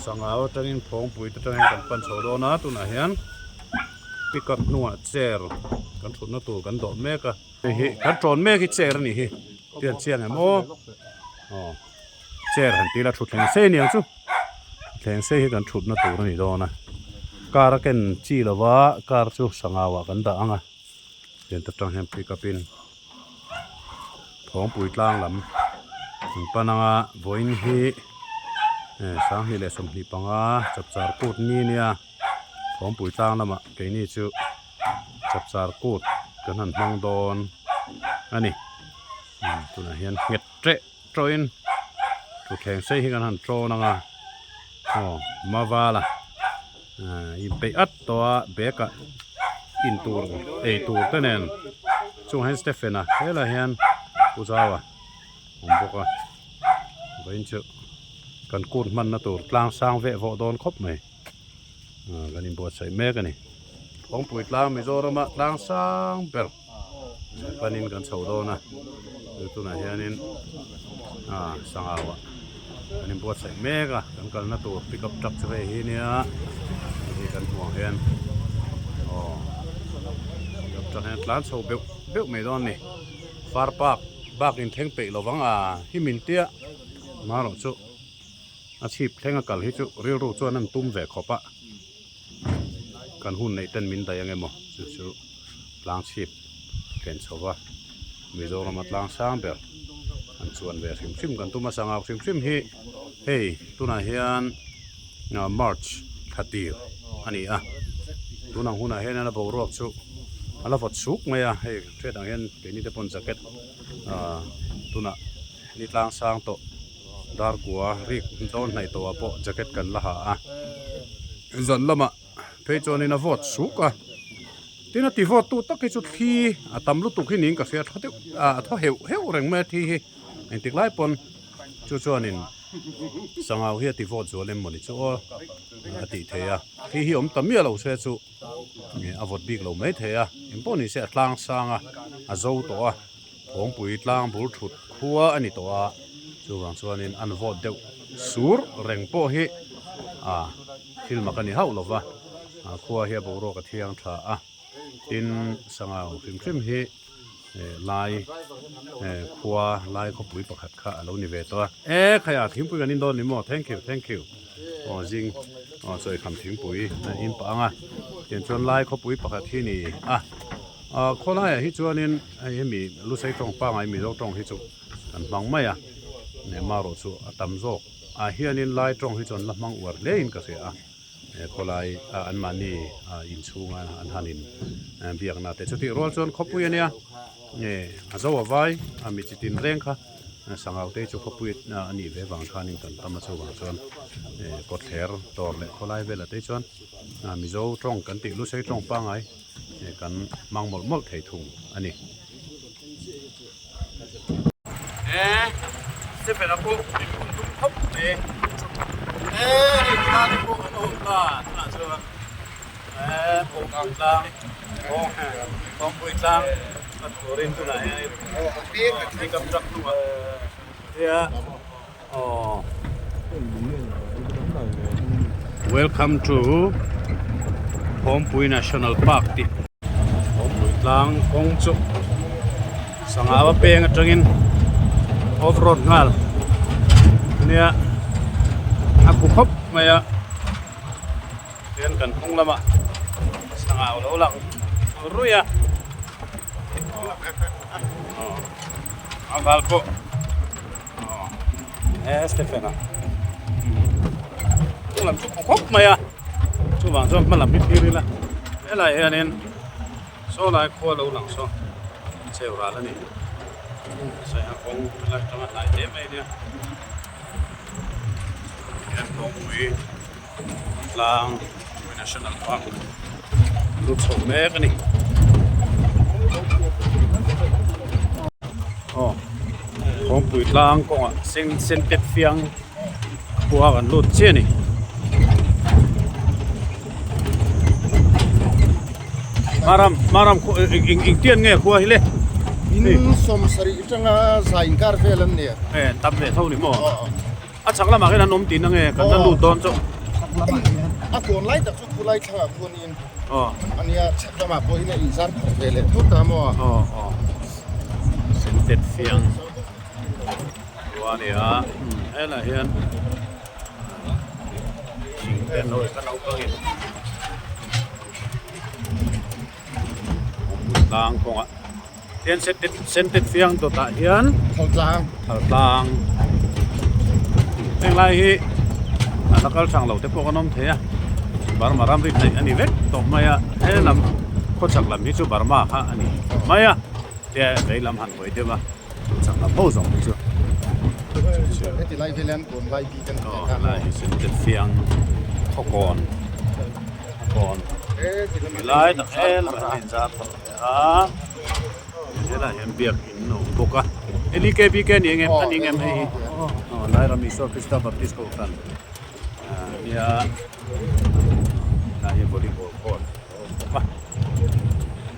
Sangau atangin Phawngpui te atangin kan pan chho dawn a, tunah hian pickup hnungah chair kan thutna tur kan dawh mek a. Hei hi kan tawn mek hi chair a nih hi tian chiang em aw aw chair han tila thutthleng sei aniang chu thutthleng sei hi kan thutna tur a ni dawn a car a ken chi lova car chu sangau ah kan dah ang a tian ta tang hian pickup in Thawngpui tlang lam an pan ang a vawiin hi 2025 chapchar kut ni ania Thawngpui tlang lamah keini chu chapchar kut kan han hmang dawn a ni tunah hian nghet teh tawhin thutthleng sei hi kan han tawn ang a aw mavala inpeih at tawh a bag ah in tur ei tur te nen chungah hian Stephen a helaiah hian Pu Zau a awm bawk a vawiin chu kan kut hmanna tur tlang sang veh vawh dawn khawp mai kan inbuatsaih mek a ni Thawngpui tlang Mizoram ah tlang sang ber panin kan chho dawn a tunah hianin sangau ah kan inbuatsaih mek a kan kalna tur pickup truck chu hei hi nia hei kan hmuh ang hian aw pickup truck hian tlan chho beuh beuh mai dawn a ni far park bak in thleng peih lovang a hi min tia marawh chu a chhip thleng a kal hi chu rilru chuan an tum ve khawp a. Kan hun neih ten min daih ang emaw chu chu tlang chhip ken chho va Mizoram a tlang sang ber an chuan ve hrim hrim kan tum a sangau hrim hrim hi hei tunah hian March thla tir a ni a tunang hunah hian a boruak chu a la vawt suk mai a hei hriat ang hian keini te pawn jacket ah tunah ni tlang sang tawh. Darkua rik dawn hnaih tawhah pawh jacket kan la ha a, zan lamah phei chuanin a vawt suk a, tin a ti vawt tu tak hi chu thli a tam lutuk hi niin ka hria tha deuh a thaw heuh heuh reng mai a thi hi engtik lai pawn chu chuanin sangau hi a ti vawt zual em mawni chu aw a tih thei a, thli hi awm ta miah lo se chu a vawt bik lo mai thei a, engpawh ni se a tlang sang a, a zo tawh a. Thawngpui tlang bul thut khua a ni tawh a, chuvang chuanin an vawt deuh sur reng pawh hi a thil mak a ni hauh lova, a khua hi a boruak a thiang tha a, tin sangau hrim hrim hi lai khua lai khawpui pakhat kha a lo ni ve tawh a, e khaiah thingpui kan in dawn ni maw thank you thank you aw zing aw chawi kham thingpui an in pah ang a, tiang chuan lai khawpui pakhat hi ni a. Ah khawlaiah hi chuanin hei hemi Lusei tawng pangai Mizo tawng hi chu kan hmang mai a, Myanmar erawh chu a tam zawk ah hianin Lai tawng hi chu an la hmang uar hle in ka hria a, he khawlai ah anmahni inchhunga an han in biakna te chutih rual chuan khawpui ania nge a zo a vai a mi chi tin reng kha Sangau te chu khawpui a nih ve vang khanin kan tam a chuvang chuan kawtthler dawr leh khawlai velah te chuan Mizo tawng kan tih Lusei tawng pangai. Kan hmang mawlh mawlh thei thung a ni. E Stephen a pawh min hun tum khawp mai e hei nula te pawh an awm ta tunah chuan e Phawngpui tlang Phawngpui tlang a turin tunah hian pickup truck hnungah tia aw Welcome to Phawngpui National Park tih Phawngpui tlang kawng chu sangau a peng atangin off road nghal ania a khu khawp mai a tian kan hnung lamah sangau lo lang ruih a a val pawh. He Stephen a chung lam chu khaw khawp mai a chuvang chuan hma lam hi thlir ila helai hianin saw lai khua lo lang saw cheu ral a ni saiha kawng helai atanga hnai hle mai ania hian kawngpui tlang national park lut chho mek a ni aw kawngpui tlang kawngah sen sen pet fiang khua kan lut chiah a ni. Maram maram eng eng tian nge khua hi le in 70 atanga zai inkar vel an nia e tam ve tho ni maw. A chhak lamah hian an awm tihna nge kan la lut dawn chauh. Chhak lamah hian a kawn lai tak chu thu lai thlangah khuanin a nia chhak lamah pawh hian a inzar phawrh ve leh thut a maw. Aw aw sentet fiang khua a ni a helaiah hian thing te an lo kha naupangin tlang kawngah hian sentet fiang dawtah hian thaltlang thaltlang heng lai hi a la kal thang lo te pawh kan awm thei a Burma ramri hnaih a ni vek tawh mai a he lam khawchhak lam hi chu Burma kha a ni mai a tia vei lam han hawi deuh a chak lam ho zawng hi chu heti lai vel hian kawn lai bik a ni aw helai hi sentet fiang khawkawn. Kawn lai tak he lamah hian a inzar tawh hle a helaiah hian biakin a awm bawk a LEKBK ni ang em a ni ang em hei hi aw Lairam Isua Krista Baptist Kohhran a nia helai hi volleyball court a awm bawk a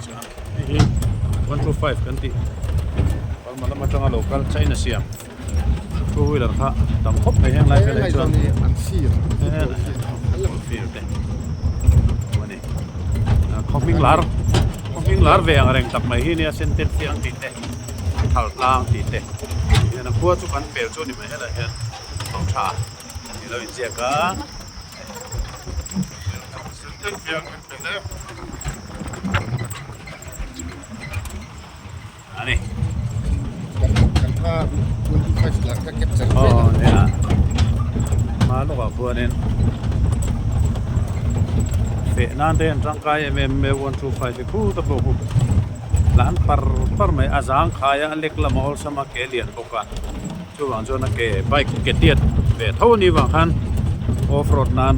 chuan hei hi 125 kan tih Burma lam atanga lo kal China siam. Two wheeler kha tam khawp mai heng lai velah hi chuan an fir fir te a ni khaw hming lar khaw hming lar ve ang reng tak mai hi nia sentet fiang tih te thal tlang tih te hian a khua chu kan pel chu a ni mai helai hian tawng tha tih lo inziak a. Sentet fiang kan pel e. A ni. Kan kha 25 lakh ka capture vel a. Aw nia. Hma lawkah khuanin feh nan te hian tangkai em em mai a 125 hi khu ta pawh khu tlan par par mai a zang khai a a lek lam a awlsam a ke lian bawk a chuvang chuan a ke bike ke tiat ve tho a nih vang khan off road nan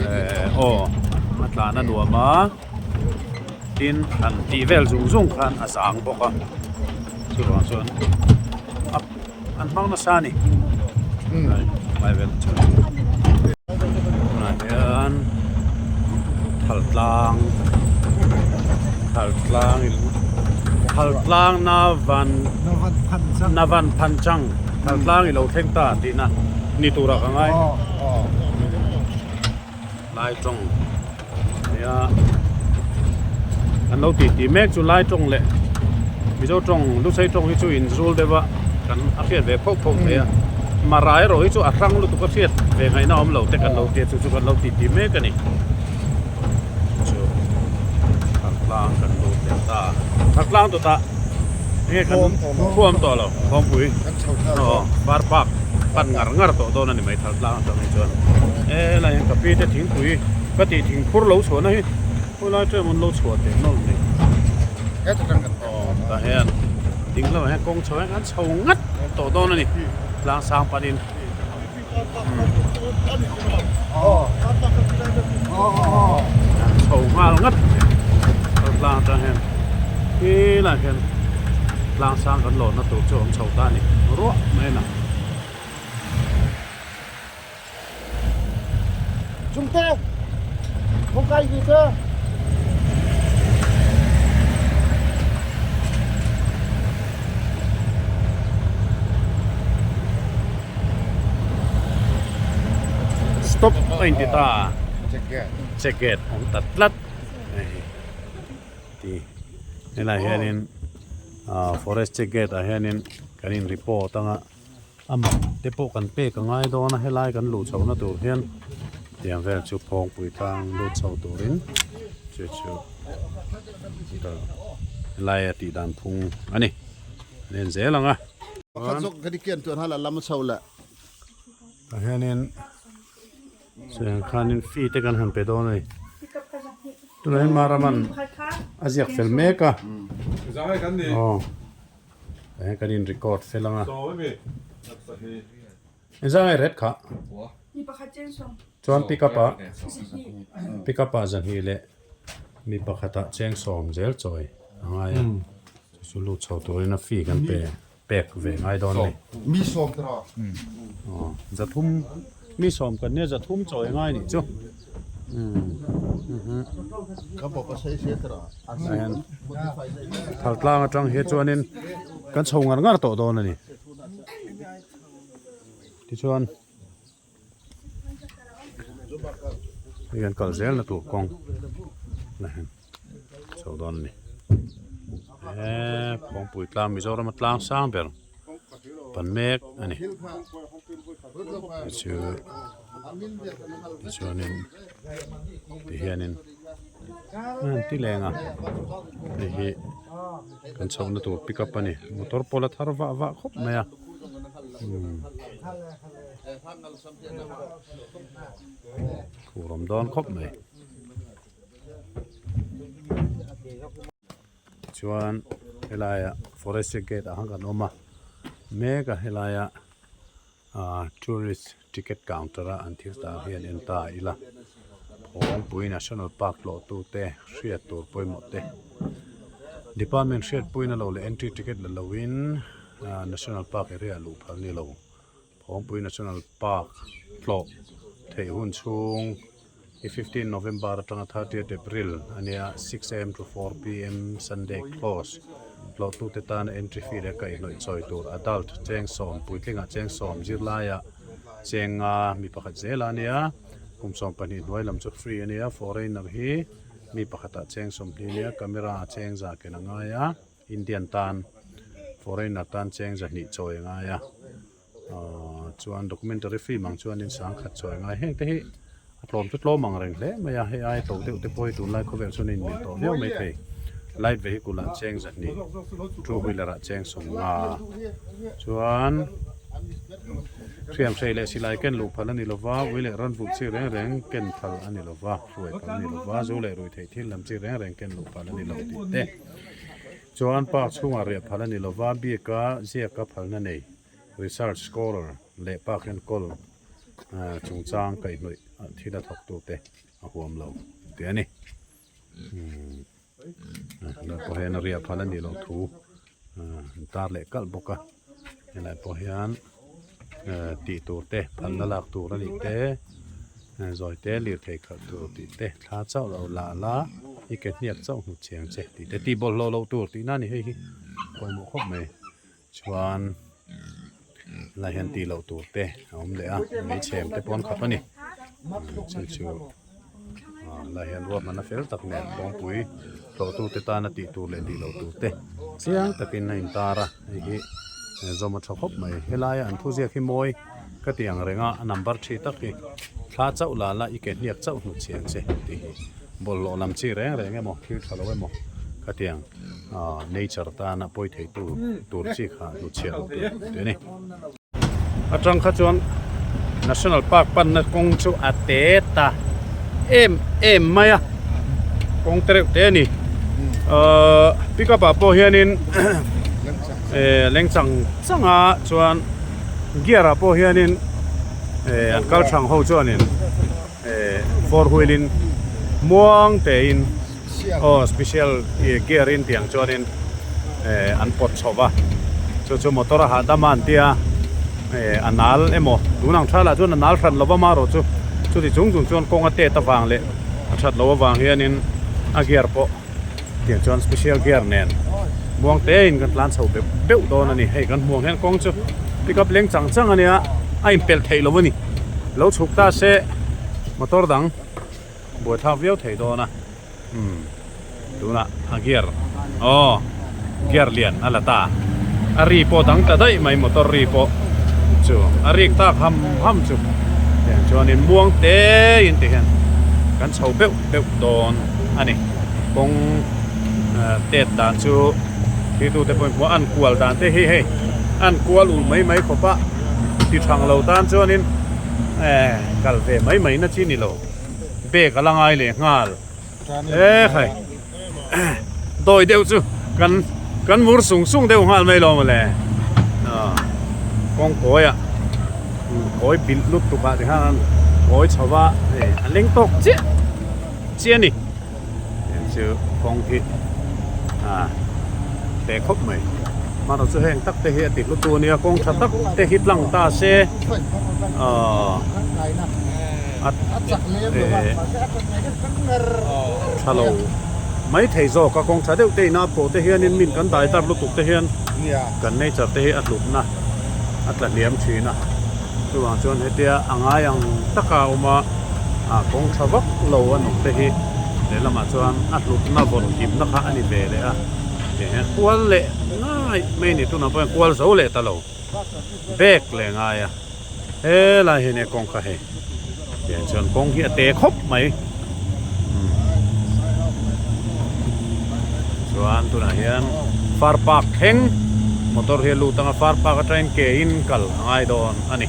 eh aw a tlan a nuam a. Tin han tih vel zung zung khan a zang bawk a chuvang chuan a an hmang nasa a ni lai vel chuan tunah hian thal tlang thal tlang in thal tlang na van na van phan chang thal tlang i lo thleng ta tihna ni turah ka ngai. Lai tawng nia an lo tih tih mek chu lai tawng leh Mizo tawng Lusei tawng hi chu in zul deuh a kan a hriat ve phauh phauh thei a Mara erawh hi chu a hrang lutuk a hriat ve ngaihna awm lo te kan lo tia chu chu kan lo tih tih mek a ni chu Thartlang kan lut leh ta Thartlang tawtah enge kan khuam tawh lo Khuampui aw Far Park pan ngar ngar tawh dawn a ni mai Thartlang atang hi chuan. Helai hian ka pi te thingpui ka tih thingphur lo chhuahna hi khawilai ṭem an lo chhuah teh nawlh ni. Aw tah hian ding lamah hian kawng chho hian an chho ngat tawh dawn a ni tlang sang panin. An chho nghal ngat tlang atang hian helaiah hian tlang sang kan lawnna tur chu a awm chho ta a ni ruah mai a ni. Chungte, kawngkai hi chu. Stop a inti ta check gate awm ta tlat ti helai hianin forest check gate ah hianin kan in report anga. A mak te pawh kan pek a ngai dawn a helai kan luh chhohna tur hian tiang vel chu phawngpui tlang lut chho turin chu chu helai a tih dan phung a ni an en zel ang a. Pakhat zawk ka ni kian tuan hala lam a chho leh. Tah hianin Chuan khanin fee te kan han pe dawn a ni. Tunah hian Maraman a ziak fel mek a. Aw. Tah hian kan in record fel ang a. Engzah nge ret kha? Chuan pick up ah pick up ah zahnih leh mi pakhatah cheng sawm zel chawi a ngai a. Chu chu lut chho turin a fee kan pe. Pek ve ngai dawn a ni. Mi sawm te rawh. Aw zathum mi sawm kan nia zathum chawi ngai nih chu. Ka bawp a sei se te rawh. Thal tlang atang hi chuanin kan chho ngar ngar tawh dawn a ni. Tichuan hei kan kal zel na tur kawng la hian chho dawn a ni. Eee Phawngpui tlang Mizoram a tlang sang ber pan mek a ni. Chu tichuanin tihianin an ti leng a hei hi kan chhohna tur pick up a ni motor pawh la thar vah vah khawp mai a umm khur awm dawn khawp mai tichuan helaiah forest gate ah khan kan awm a mek a helaia Ahh tourist ticket counter a an thil tar hi an en ta ila Phawngpui National Park tlawh tu te hriat tur pawimawh te department hriatpuina lo leh entry ticket la lo in ahh National Park area luh phal ni lo Phawngpui National Park tlawh theih hun chhung hi 15 November atanga 30th April ania 6am to 4pm Sunday close tlawhtute tana entry fee leh kaihhnawih chawi tur adult cheng sawm puitlingah cheng sawm zirlaiah cheng nga mi pakhat zel ania kum 12 hnuai lam chu free ania foreigner hi mi pakhatah cheng 20 ania camera cheng za ken a ngai a Indian tan foreigner tan cheng 200 chawi a ngai a. Ahh chuan documentary film ang chuanin sangkhat chawi ngai heng te hi a tlawm chu tlawm ang reng hle mai a hei ai to deuh te pawh hi tunlai khawvel chuan a inmil tawh viau mai thei light vehicle ah cheng zahnih two wheeler ah cheng sawmnga chuan hriamhrei leh silai ken luh phal a ni lova ui leh ran vulh chi reng reng ken phal a ni lova hruai phal a ni lova zu leh rui theih thil lam chi reng reng ken luh phal a ni lo tih te chuan park chhungah riah phal a ni lova bike a ziaka phalna nei. Research scholar leh park enkawl chungchang kaihhnawih thil a thawk tute a huam lo tih a ni. Helai pawh hian a riah phal a nih loh thu an tar leh kalh bawk a, helai pawh hian tih tur te phalna lak tur a nih te zawi te lirthei khalh tur tih te thla chauh lo la la i ke hniak chauh hnut cheng che tih te tih bawlhhlawh loh tur tihna a ni hei hi pawimawh khawp mai. Chuan helai hian tih loh tur te a awm leh a hmeichhem te pawh an khap a ni chu chu ah helai hian ruahmanna fel tak nen kawngpui tlawhtu te tana tih tur leh tih loh tur te chiang takin a intar a hei hi zawm a tha khawp mai helaia an thuziak hi mawi ka ti ang reng a a number thi tak hi thla chauh la la i ke hniak chauh hnut chhiang che tih hi bawlhhlawh lam chi reng reng emaw thil tha lo emaw ka ti ang. Nature tana pawi thei tu tur chi kha hnuchhiah loh tur tih a ni. Atang kha chuan National Park panna kawng chu a te ta em em mai a, kawng te reuh te a ni. Ahh pickup ah pawh hianin eh leng chang chang a chuan gear ah pawh hianin eh an kal thang ho chuanin eh four wheel in muang tein. Aw special gear in tiang chuanin eh an pawt chho va chu chu motor a hahdam a an tia eh a nal emaw tun ang tha lah chuan a nal hran lova marawh chu chuti chung chung chuan kawng a tet avang leh a that loh avang hianin a gear pawh tiang chuan special gear nen muang te in kan tlan chho beuh beuh dawn a ni hei kan hmuh ang hian kawng chu pick up leng chang chang a nia a inpelh theih loh a ni lo chhuk ta se motor dang. Buaithlak viau thei dawn a umm tunah a gear aw gear lian a la ta a ri pawh dang ta daih mai motor ri pawh chu a rik tak ham ham chu tiang chuanin muang te in ti hian kan chho beuh beuh dawn a ni kawng tet dan chu thirtu te pawhin hmuh a an kual dan te hi hei an kual ulh mai mai khawp a ti thang lo tan chuanin eh kal ve mai mai na chi ni lo. Bag a la ngai leh nghal e khai dawi deuh chu kan kan mur sung sung deuh nghal mai lo mawle kawng kawi ah kawi bilh lut tuk ah tikhan kawi chho va hei a leng tawk chiah chiah a ni heng chu kawng hi a te khawp mai hmanraw chu heng tak te hi a ti hlu tu a nia kawng tha tak te hi tlang ta se aw a tha lo mai thei zawk a kawng tha deuh te ina pawh te hianin min kan dai tar lutuk te hian kan nature te hi a hlutna a tla hliam thin a. Chuvang chuan hetia a ngai ang taka a awm a, ah kawng tha vak lo a nawm te hi lehlamah chuan a hlutna vawn himna kha a ni ve leh a, tiang hian kual leh ngai mai a ni. Tunah pawh hian kual zo leh ta lo, bag leh ngai a, helai hi nia kawng kha hei tiang chuan kawng hi a te khawp mai. Chuan tunah hian far park thleng motor hi a lut ang a far park atangin ke in kal a ngai dawn a ni.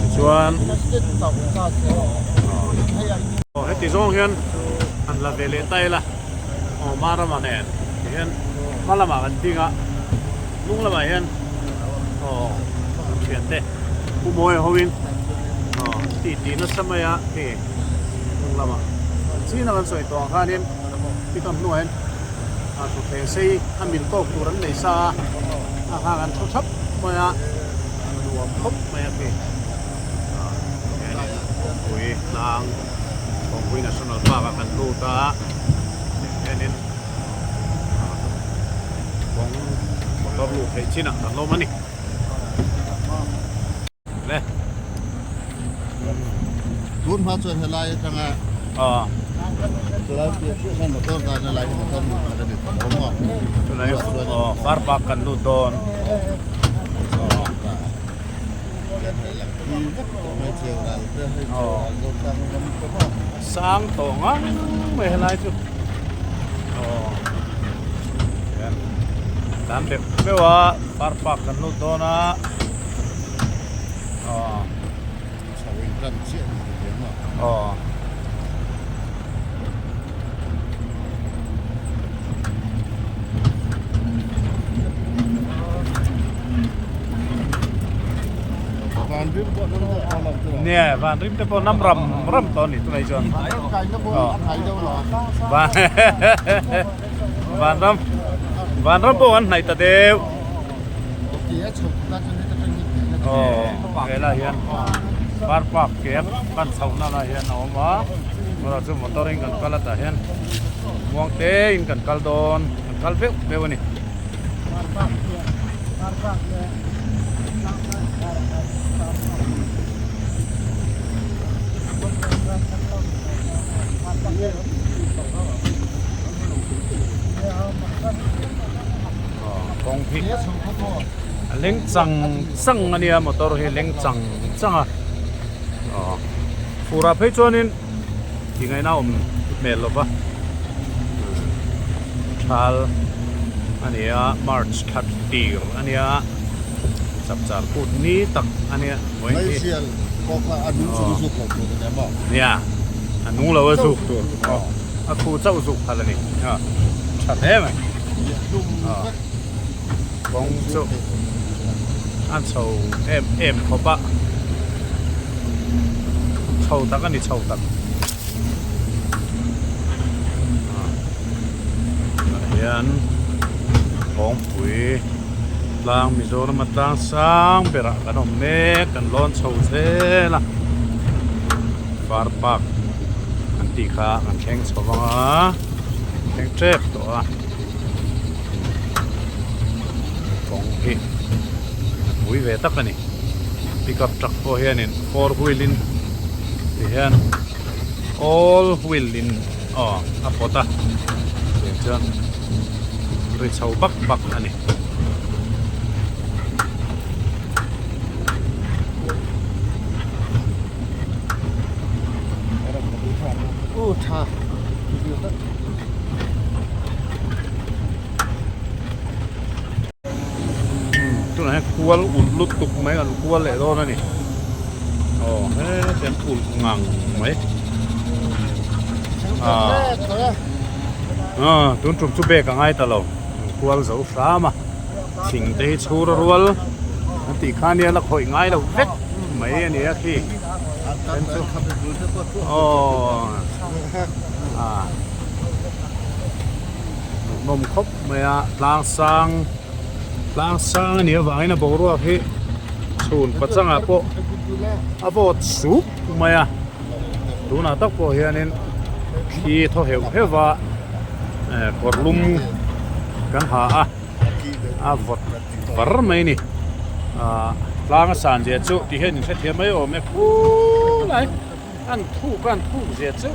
Tichuan aw heti zawng hian han la ve leh ta ila aw Marama nen tihian hma lamah kan ding a hnung lamah hian aw kan thiante Pu Mawia hoin aw tih tih nasa mai a hei hnung lamah chin a kan sawi tawh ang khanin pick up hnuah hian a thutthleng sei a mil tawk tur an nei sa a a kha kan thu thap mai a nuam khawp mai a khi ah hianin kawngpui tlang kawngpui national park ah kan lut a hianin ah kawng motor luh theih chinah kan awm a ni. Le. Tun hma chuan helai atanga ah chulai piah chiah hian motor dahna lai hi motor luh khat a ni tawh lo maw? Chulai aw car park kan lut dawn. Sang tawh ngang mai helai chu aw hian tlan beuh beuh a car park kan lut dawn a aw aw. Nia van rim te pawh nam ram ram tawh a ni tunah hi chuan van ram van ram pawh an hnaih ta deuh aw helaiah hian car park ke a pan chhohna lai hian a awm a tunah chuan motor in kan kal a tah hian muang te in kan kal dawn kan kal beuh beuh a ni. Kawng hi a leng chang chang a nia motor hi a leng chang chang a aw fur ah phei chuanin tingaihna a awm hmel lo va thal a ni a march thla tir a nia chapchar kut ni tak a nia nia a nung lo a zuk tur aw a khu chauh zuk phal a ni a tha hle mai kawng chu a chho em em khawp a chho tak a ni chho tak ah hian kawngpui tlang Mizoram a tlang sang berah kan awm mek kan lawn chho zel a far park an tih kha kan thleng chho vang a thleng tep tawh a. Kawng hi a pui ve tak a ni pickup truck pawh hianin four wheel in ti hian all wheel in aw a pawt a tiang chuan ri chho bak bak a ni. Tunah hian kual ulh lutuk mai an kual leh dawn a ni aw heti an ulh ngang mai ah tun tum chu bag a ngai ta lo an kual zo hram a thing te hi chhur a rual an tih kha nia la khawih ngai lo vek mai a ni a khi then chu aw ah. Hmuhnawm khawp mai a tlang sang tlang sang a nih avangin a boruak hi chhun pachangah pawh a vawt sup mai a tunah tak pawh hianin. Thli thaw heuh heuh va kawr lum kan ha a a vawt var mai a ni ah tlang a san zia chu ti hian in hrethiam mai awm e khulai an thuk a an thuk zia chu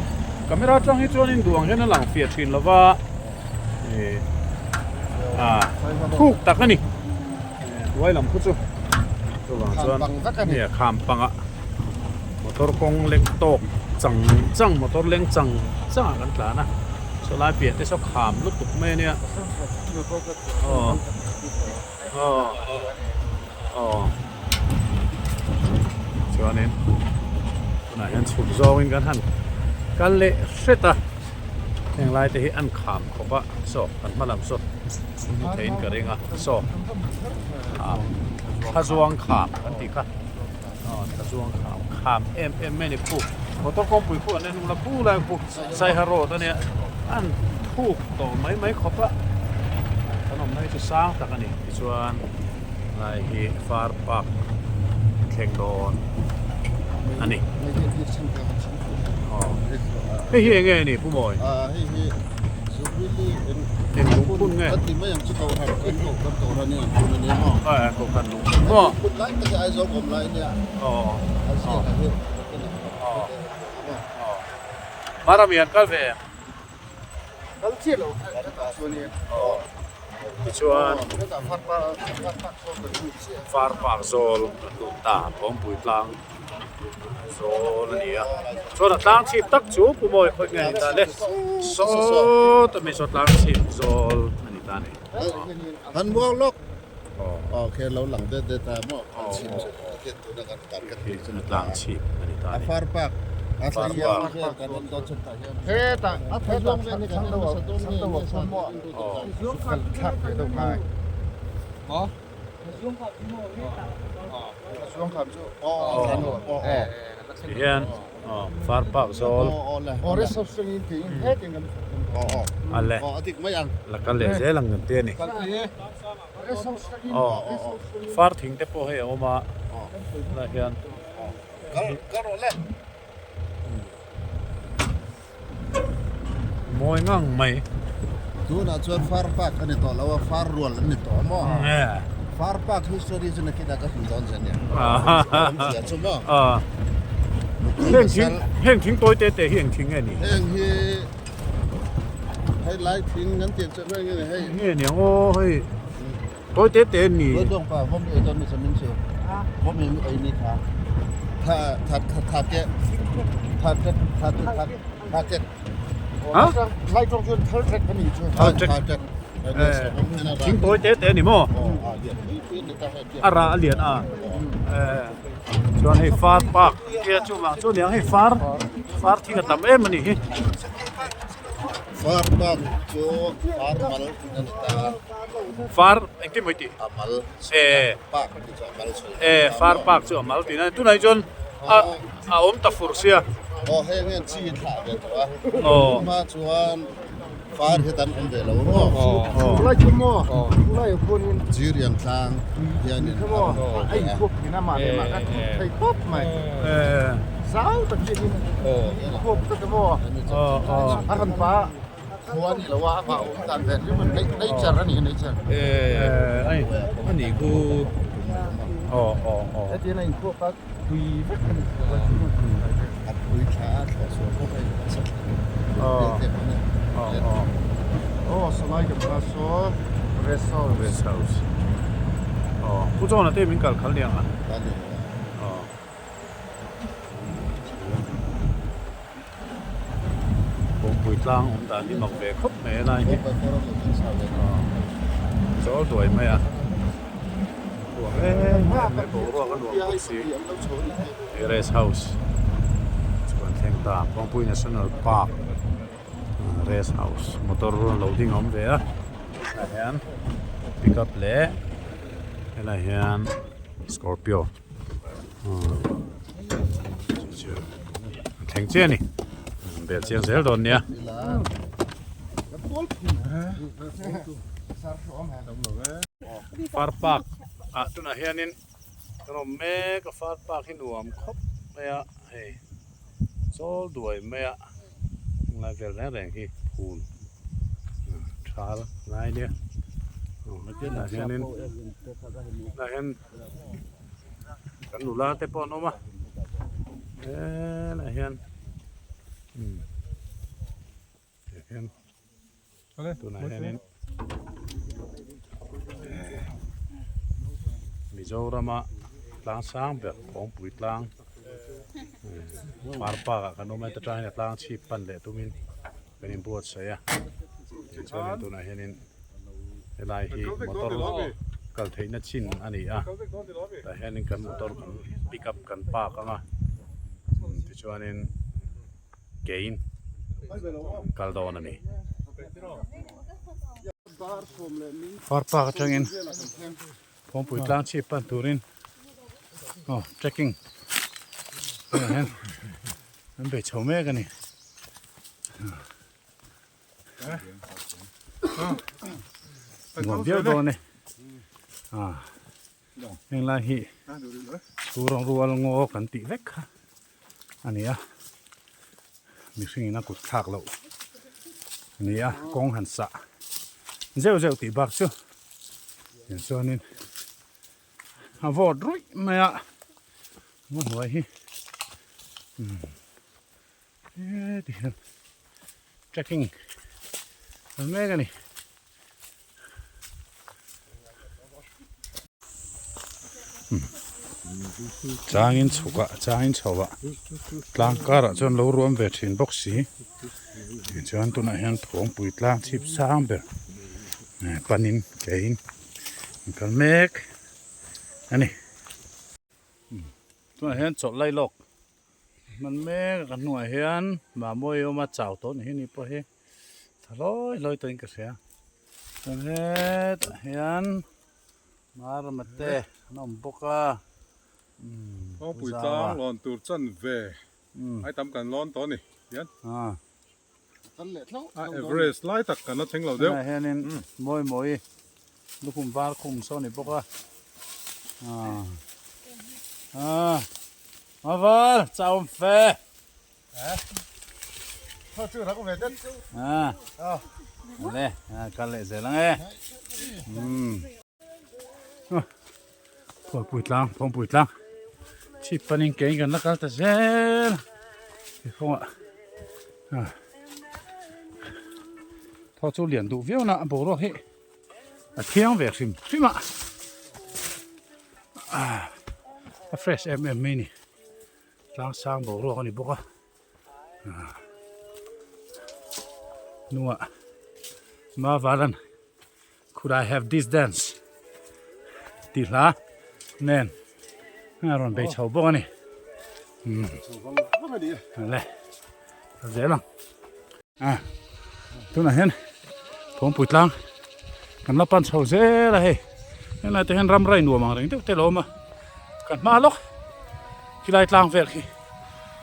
camera atang hi chuan in duh ang hian a lang fiah thin lo va ih ah thuk tak a ni hnuai lam khu chu chuvang chuan kham pangah. Motor kawng leng tawk chang chang motor leng chang chang ah kan tlan a saw lai piah te saw kham lutuk mai ania aw aw aw chuanin tunah hian chhuk zawngin kan han kal leh hret a heng lai te hi an kham khawp a saw kan hma lam saw hmu theiin ka ring a saw ah thlazuang kham kan tih kha. Aw thla chuang kham kham em em mai a ni khu motor kawngpui khu an en ula khu lai khu saiha road a nia an thuk tawh mai mai khawp a kan awmna hi chu sang tak a ni tichuan lai hi far park thleng dawn a ni aw hei hi enge a ni pu mawi eng lungphun nge kohhran Maw? Mara mi an kal ve em? Tichuan Far Park zawl kan lut ta, Thawmpui tlang zawl a ni a. Chuan a tlang chhip tak chu Pu Mawi khawi nge a ni ta le? Sawta mi saw tlang chhip zawl a ni ta a ni. Han muang lawk. Aw khe lo lang det det a maw kan chhim chu khian tuna kan target hi chu tlang chhip a ni ta a ni far park a thla hian vel kan en dawn chhan tah hian hetah a thla zawng vel hi kan en nasa dawn nge nge sa kal thlak ve deuh ngai maw zuang kham chu aw aw hian Far park zawl. La kal leh zel ang kan ti a ni. Aw far thing te pawh hei a awm a tunah hian. Mawi ngang mai. Tunah chuan far park a ni tawh lo a, far rual an ni tawh a maw? Far park history chu nakinah ka hrilh dawn che nia. Awmzia chu maw? Heng thing, heng thing tawi te te hi eng thing nge ni? Heng hi hei lai thing kan tih chu hei nge ni hei. Nge ni ang aw hei tawi te te an ni. Dawng pa vawm ei dawn mi cha min chu. Vawm ei ei ni kha. Tha tha tha tha ke tha ke tha ke tha tha ke. Ha? Lai tawng chuan thal trek a ni chu. Thal trek. Thing tawi te te a ni maw? A rah a lian a. Chuan hei far park tia chuvang chu aniang hei far far thing a tam em a nih hi. Far park chu far mal tih a ni ta. Far engtin maw i tih? A mal. Park tih chu a mal sawi. E far park chu a mal tih na tunah hi chuan a a awm ta fur sia. Aw heng hian chi thlah ve tawh a. Hma chuan Far hi tan awm ve lo maw? Aw. Lai chu maw? Lai khuanin Jirian tlang hianin a rawn haw ve a. Thei khawp mai. Zau tak hianin khuap tak maw? A rawn pa khua ni lo a, a vah awm dan ve rim nature a ni nature. Ai ani khu. Aw aw aw. Hetiang a inkhuap a tui vek a ni. A pui tha a thlawh sual khawp a in sa thleng. Aw aw salai kan hma saw rest house. Rest house. Aw Pu John-a te min kal khal niang a. Aw. Kawngpui tlang awm dan hi mak ve khawp mai a lai hi. Chawl duai mai a. Ruak em em mai boruak a nuam bawk si. Rest house chu kan thleng ta Kawngpui National Park rest house motor lo ding a awm ve a tah hian pickup leh helai hian scorpio chu an thleng chiah a ni bel chiang zel dawn nia. Far park ah tunah hianin Kan awm mek a far park hi nuam khawp mai a hei chawl duai mai a Heng lai vel reng reng hi phul thal lai nia tah hianin tah hian kan nula te pawh an awm a helaiah hian umm tah hian tunah hianin Mizorama tlang sang ber Phawngpui tlang Par park ah kan awm a heta tang hian a tlang chhip pan leh tumin kan inbuatsaih a tichuanin tunah hianin helai hi motor kal theihna chin a ni a tah hianin kan motor kan pick up kan park ang a tichuanin kein kal dawn a ni. Par park atangin Phawngpui tlang chhip pan turin aw trekking tunah hian an bei chho mek a ni. Nuam viau dawn e ah heng lai hi chu rawng rual ngaw kan tih vek kha a ni a mihring in a kut thlak loh a ni a kawng han sah zeuh zeuh tih bak chu tichuanin a vawt ruih mai a ngaw hnuai hi umm heti hian trekking an mek a ni. Changin chhuk ah changin chho ah tlang karah chuan lo ruam ve thin bawk si tichuan tunah hian Phawngpui tlang chhip sang ber panin keiin an kal mek a ni. Tunah hian chawlh lai lawk hman mek a kan hnungah hian Mamawii a awm a chau tawh ni hi ni pawh hi. Tha hlawi hlawi tawhin ka hria chuan hetah hian Marama te an awm bawk a umm Kawngpui tlang lawn tur chan ve ai tam kan lawn tawh a ni hian a Everest lai tak kan la thleng lo deuh. Tunah hianin mawi mawi lukhum var khum sawn a ni bawk a ah Maval chauh fe. Le kal leh zel ang e Phawngpui tlang Phawngpui tlang chhip panin kein kan la kal ta zel he kawngah thaw chu lian duh viau na a boruak hi a thiang ve hrim hrim a a fresh em em mai a ni. Tlang sang boruak a ni bawk a hnungah Mavalan could I have this dance tih hla nen a rawn bei chho bawk a ni le a zel ang a tunah hian Phawngpui tlang kan la pan chho zel a hei helai te hian ram rai nuam ang reng deuh te lo awm a kan hma lawk khilai tlang vel khi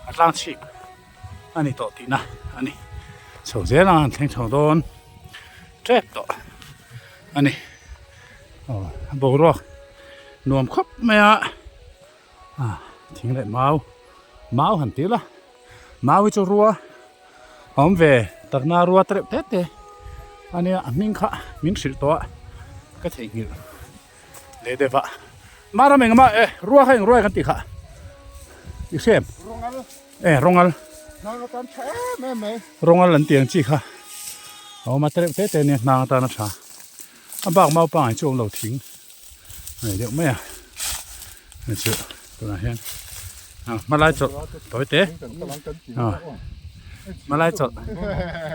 a tlang chhip a ni tawh tihna a ni chho zel ang an thleng chho dawn tep tawh a ni aw a boruak nuam khawp mai a ah thing leh mau mau han ti la. Mau hi chu rua a awm ve takna rua te reuh te te a nia a hming kha min hrilh tawh a ka theihnghilh leh deuh a Maram engmah e rua kha eng ruai kan tih kha i hrem e rawngal rawngal an tih ang chi kha a awm a te reuh te te ania hnang atana tha a bak mau pangai chu a awm lo thing. A ni deuh mai a hei chu tunah hian ah hmalai chawlh tawi te ah hmalai chawlh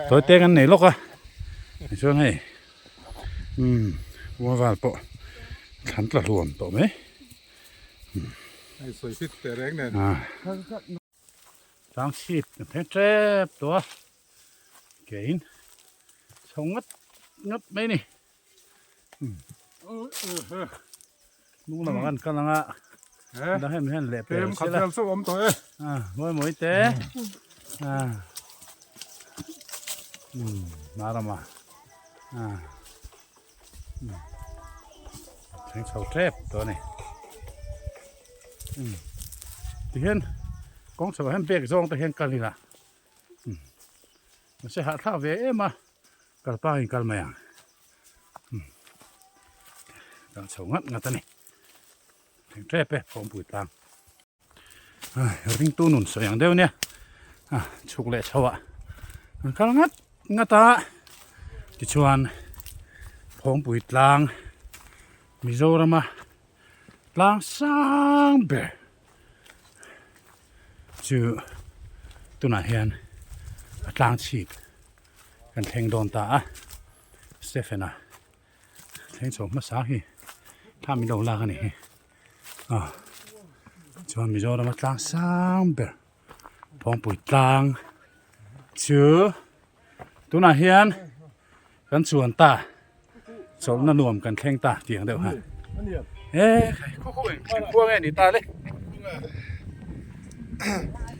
tawi te kan nei lawk a tichuan hei umm val pawh thlan tla hluam tawh mai ah tlang chhip kan thleng tep tawh a kein chho ngawt ngawt mai a ni. Hnung lamah khan kal ang a dang hem hian leh pel se la mawi mawi te hma ramah thleng chho tep tawh a ni tihian kawng chho ah hian bag zawng te hian kal ila. Mahse hahthlak ve em a, kal pangin kal mai ang. Kal chho ngat ngat a ni. Thleng tep e Phawngpui tlang. Ringtu nun sawi ang deuh nia. Chhuk leh chho ah an kal ngat ngat a. Tichuan Phawngpui tlang Mizorama tlang sang ber chu tunah hian a tlang chhip kan thleng dawn ta a Stephen a thleng chho hmasa hi thla min lo lak a ni hi a chuan Mizoram a tlang sang ber Phawngpui tlang chu tunah hian kan chuan ta chawlhna nuam kan thleng ta tih ang deuh ha e khaw khaw eng thleng khua nge ni ta le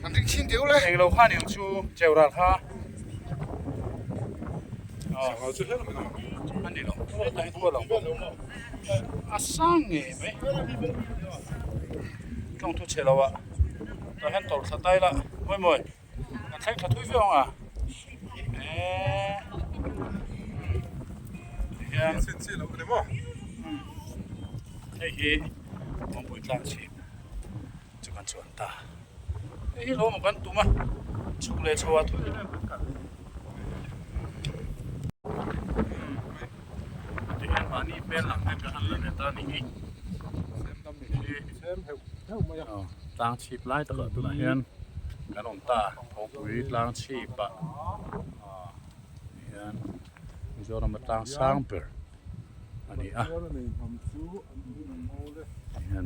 an ring chin deuh le englo kha ni ang chu cheu ral kha a ni lo hetah hi khua lo a sang ngei mai tawng thu chhe lo ah tah hian tawrh thla tai la mawi mawi. Kan thleng tha thui viau ang a eee tihian hei hi kawngpui tlang chhip chu kan chuan ta hei hi lawm kan tum a chhuk leh chho ah thui em em kan kal tihian mahni hmel lang te kan han la leh ta a ni hi tlang chhip lai takah tunah hian. Kan awm ta Thawkpui tlang chhip ah hian Mizoram a tlang sang ber a ni a hian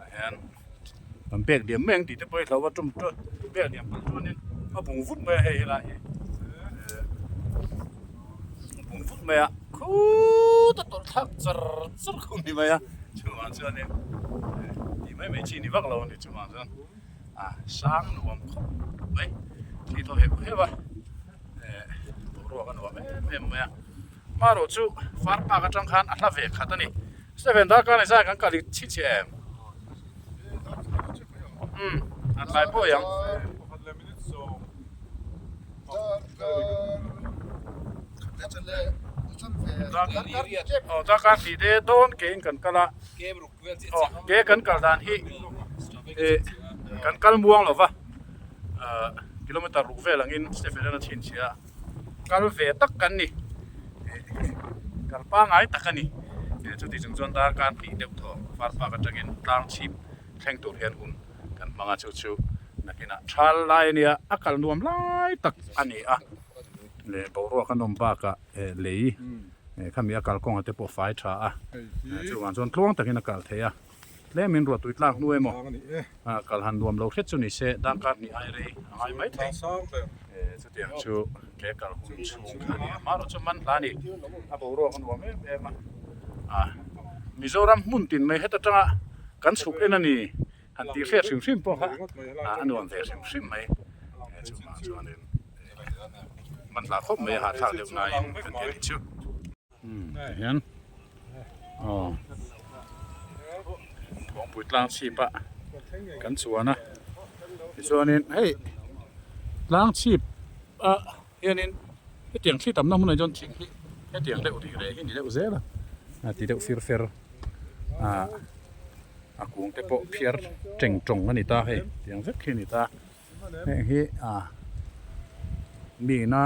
ah hian kan pek diam mai ang tih te pawh hi hlo a tum pek diam palh chuanin a bung vut mai a hei helai hi a bung vut mai a khuuuuut a tawlh thlak char char khum ni mai a chuvang chuanin tih mai mai chi ni vak lo a ni chuvang chuan a sang nuam khawp mai thli thaw heuh heuh a eh boruak a nuam em em mai a hmarawh chu far park atang khan a hla ve khat a ni seven darkar ni zai kan kal i chhinchhiah em umm a tlai pawh i ang. Darkar tih te dawn kein kan kal a ke kan kal dan hi kan kal muang lo va kilometer ruk vel angin Stephen a chhinchhiah a kal ve tak kan ni kal pangngai tak a ni chuti chung chuan darkar hnih deuh thaw Farpark atangin tlang chhip thleng tur hian hun kan hmang a chu chu nakinah thal lai a nia a kal nuam lai tak a ni a leh boruak a nawm bakah eh lei eh khami a kalkawngah te pawh fai tha a chuvang chuan tluang takin a kal thei a tlemin ruah tui tlak hnu emaw ah kal han nuam lo hret chu ni se darkar hnih ai rei a ngai mai thei eh chutiang chu ke kal hun chhung kha a ni a hmarawh chu man hla a ni a boruak a nuam em em a ah Mizoram hmun tin mai heta tanga kan chhuk en a ni. Han tih hriat hrim hrim pawh kha a nuam ve hrim hrim mai chuvang chuanin man hla khawp mai a hahthlak deuh naiin kan ti a nih chu. Tihian aw Phawngpui tlang chhip ah kan chuan a tichuanin hei tlang chhip ah hianin hetiang thli tamna hmunah chuan thing hi hetiang deuh rih reh hi ni deuh zel a ti deuh fir fer ah. A kung te pawh phiar teng tawng a ni ta hei tiang vek khi a ni ta heng hi ah mi ina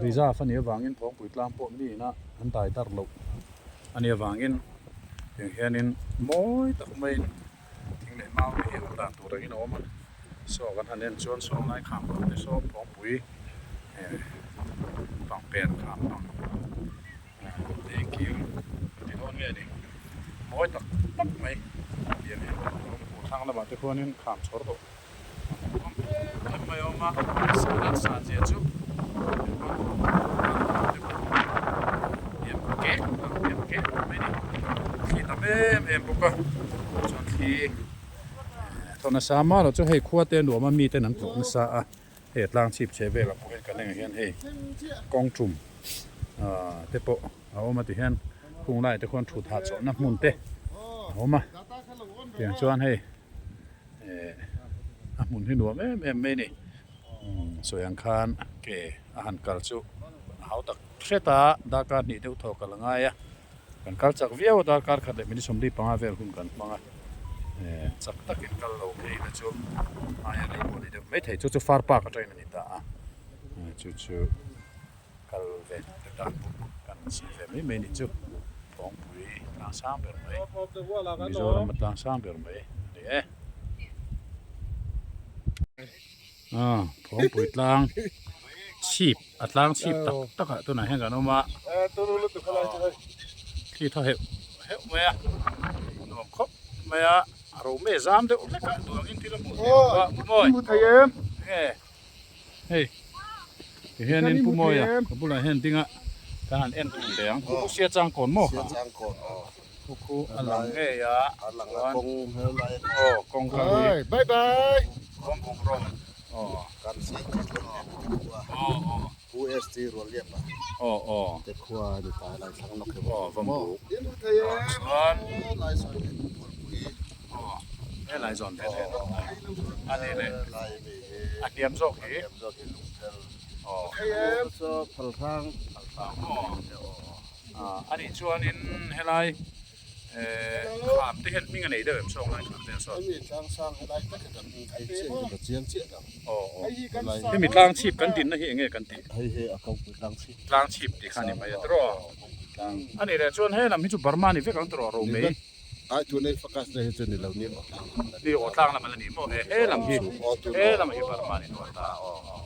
reserve a nih avangin Phawngpui tlang pawh mi ina an dai dar loh a nih avangin tiang hianin mawi tak maiin thing leh mau te hi awm dan tur angin a awm a saw kan han en chuan saw lai kham pang te saw Phawngpui eh pangper kham pang. Lengkir ti dawn nge ni mawi tak tak mai tiang hi a awm a thlang lamah te khuanin kham chhawr tawh a awm em em mai a awm a san san zia chu kek ang kek mai ni thli tam em em bawk a chuan thli thaw nasa mah lo chu hei khua te nuam a miten an tlawh nasa a. Hei tlang chhip chhe velah pawh hei kan engah hian hei kawng tum ah te pawh a awm a ti hian khung lai te khuan thut hahchawlhna hmun te a awm a tiang chuan hei eh a hmun hi nuam em em mai a ni. Sawi ang khan ke a han kal chu a hau tak hret a, darkar hnih deuh thaw kal a ngai a, kan kal chak viau a, darkar khat leh minute 45 vel hun kan hmang a, chak takin kal lo phei na chu aia rei pawh a ni deuh maithei, chu chu far park atangin a ni ta a, chu chu kal ve dan pawh kan sawi ve mai mai a nih chu, Phawngpui tlang sang ber mai, Mizoram a tlang sang ber mai a ni e. Phawngpui tlang chhip a tlang chhip tak tak ah tunah hian kan awm a khi thaw heuh heuh mai a nuam khawp mai a a ro me zam deuh hlek a duh angin thil a hmuh theih bawk a pu mawi enge hei ti hianin pu mawia ka bulah hian ding a kan han en tur teh ang khu khu sia chang kawn maw kha khu khu a lang ngei a chuan aw kawng kal hi bye bye kawng buk rawng aw kan si aw aw UST rual liap a aw aw te khua ni ta lai thlang lawk hi aw vawm buk chuan chuan aw he lai zawn ve thei a ni leh a hniam zawk hi aw phalhrang phalhrang aw a nih chuanin helai kham te hian hming a nei deuh em saw lai kham te sawn aw aw hemi tlang chhip kan dinna hi enge kan tih hei hi a kawngpui tlang chhip tlang chhip tih kha a ni mai a tiraw a nih leh chuan he lam hi chu Burma ni vek ang tiraw ro mai Ai tun ei focus na hi chu ni lo ni aw tlang lam la ni. Ni aw tlang lam la ni maw he he lam hi he lam hi Burma ni tawh ta aw aw aw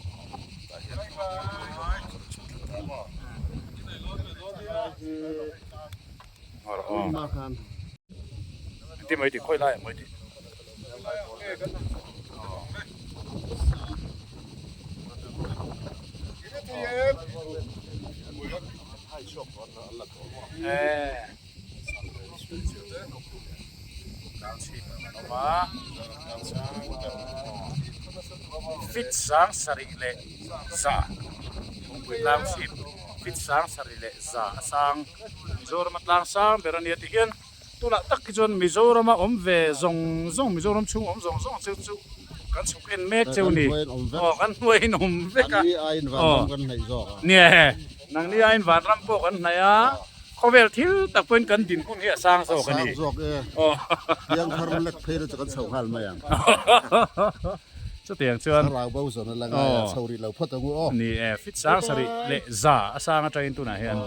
ti mai ti khawi lai ah mai ti. Aw. Fit sang sarih leh za Phungpui tlang chhip fit sang sarih leh za a sang Mizorama tlang sang ber a nia ti hian tunah tak hi chuan Mizorama awm ve zawng zawng Mizoram chhung awm zawng zawng cheu chu kan chhuk en mek cheu ni aw kan hnuaiin awm vek a aw nia nangni aiin vanram pawh kan hnaih a. Khawvel thil tak pawhin kan din hun hi a sang zawk a ni. A sang zawk e. Piangthar lek phei na chu kan chho nghal mai ang. Chutiang chuan. Thlarau bo zawn a la ngai a, chho rih lo phawt ang u aw. Ni e, fit sang sarih leh za a sang atangin tunah hian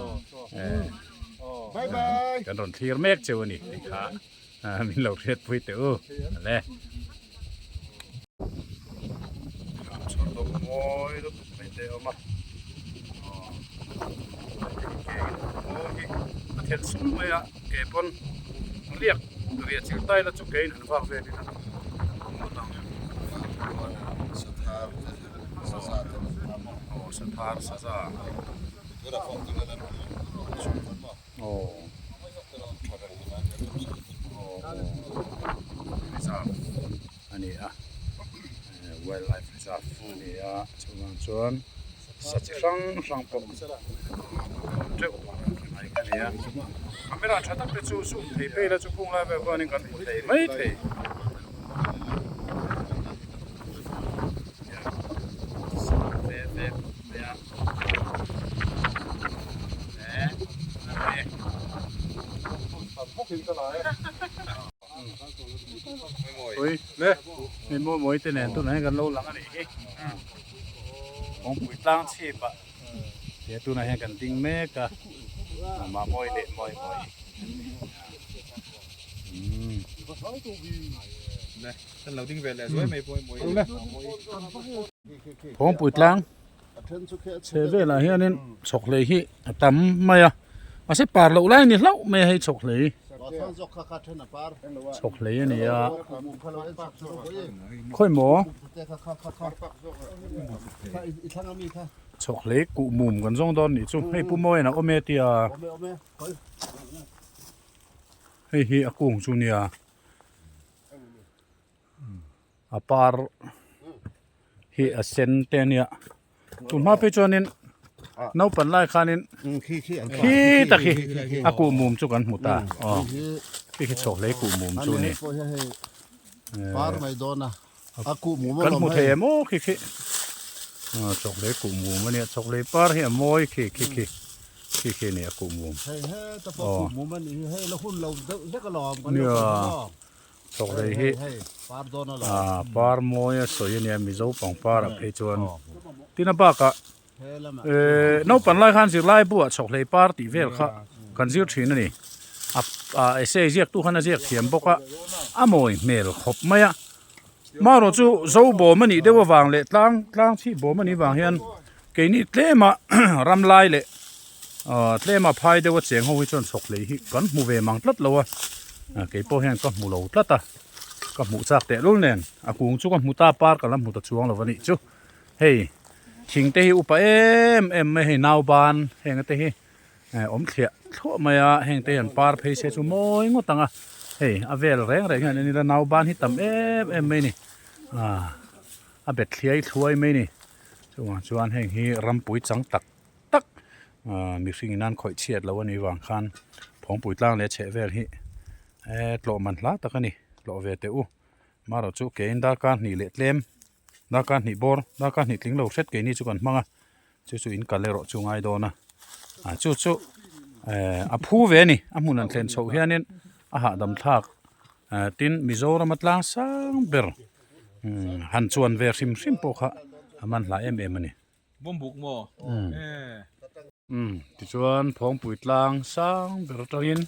Bye bye. Kan rawn thlir mek cheu a ni tih kha min lo hriatpui teh u. Ale. Chhawr dawk mawi lutuk mai te a awm a mawi hi a thelh sum mai a ke pawn riak riah chilh tai la chu ke in han vak vel ila ngawt ang aw sathar saza aw reserve a ni a wildlife reserve a ni a chuvang chuan sa chi hrang hrang pawh a awm teuh mai a ni a camera tha tak te chu zoom thei phei la chu khung lai vel khuanin kan hmu thei mai thei. Ui hei mawi mawi te nen tunah hian kan lo lang a nih hi kawngpui tlang chhip ah he tunah hian kan ding mek a mah mawi leh mawi mawi kawngpui tlang Chhe velah hianin chhawkhlei hi a tam mai a, mahse par loh lai a ni hlauh mai a hei chhawkhlei, chhawkhlei a ni a, khawi maw chhawkhlei kuh mum kan zawng dawn nih chu hei pu Mawian a awm e tia hei hi a kung chu nia. A par hi a sen te a nia tun hma phei chuanin naupang lai khanin khi tak hi a kuh mum chu kan hmu ta aw khi khi chhawk hlei kuh mum chu a ni kan hmu thei em aw khi khi. Aw chawkhlei kuhmum a nia chawkhlei par hi a mawi khi khi khi khi khi a ni a kuhmum. Hei heta pawh kuhmum a nih hi hei la hun lo deuh hlek alawm kan lo Nia kal maw. Chawkhlei hi Hei par dawn alawm. Ah par mawi a sawi a nia Mizo pangpar ah phei chuan tin a bakah Eee naupang lai khan zirlai buah chhawkhlei par tih vel kha kan zir thin a ni. A essay ziaktu khan a ziak thiam bawk a, a mawi hmel khawp mai a. Marawh chu zo bawm a nih deuh avang leh tlang tlang chhip bawm a nih vang hian keini tlema ram lai leh aaa tlema phai deuha cheng ho hi chuan chhawkhlei hi kan hmu ve mang tlat lo a, keipawh hian ka hmu lo tlat a, ka hmuh chak tehlul nen a kung chu ka hmu ta par ka la hmu ta chuang lo a nih chu. Hei thing te hi upa em em mai hei nauban heng te hi awm thliah thluah mai a heng te hian par phei se chu mawi ngawt ang a hei a vel reng reng hian enila nauban hi tam em em mai a ni ah a bet thliai thluai mai a ni chuvang chuan heng hi rampui chang tak tak ah mihring in an khawih chhiat loh anih vang khan phawngpui tlang leh chheh vel hi eh tlawh man hla tak a ni tlawh ve teh u marawh chu kein darkar hnih leh tlem. Darkar hnih bawr, darkar hnih tling lo hret keini chu kan hmang a, chu chu in kal erawh chu ngai dawn a, ah chu chu eh a phu ve a ni, a hmun an thlen chhoh hianin a hahdam thlak eh tin Mizoram a tlang sang ber umm han chuan ve hrim hrim pawh kha a man hla em em a ni. Bawmbuk maw? Umm. Umm tichuan Phawngpui tlang sang ber atangin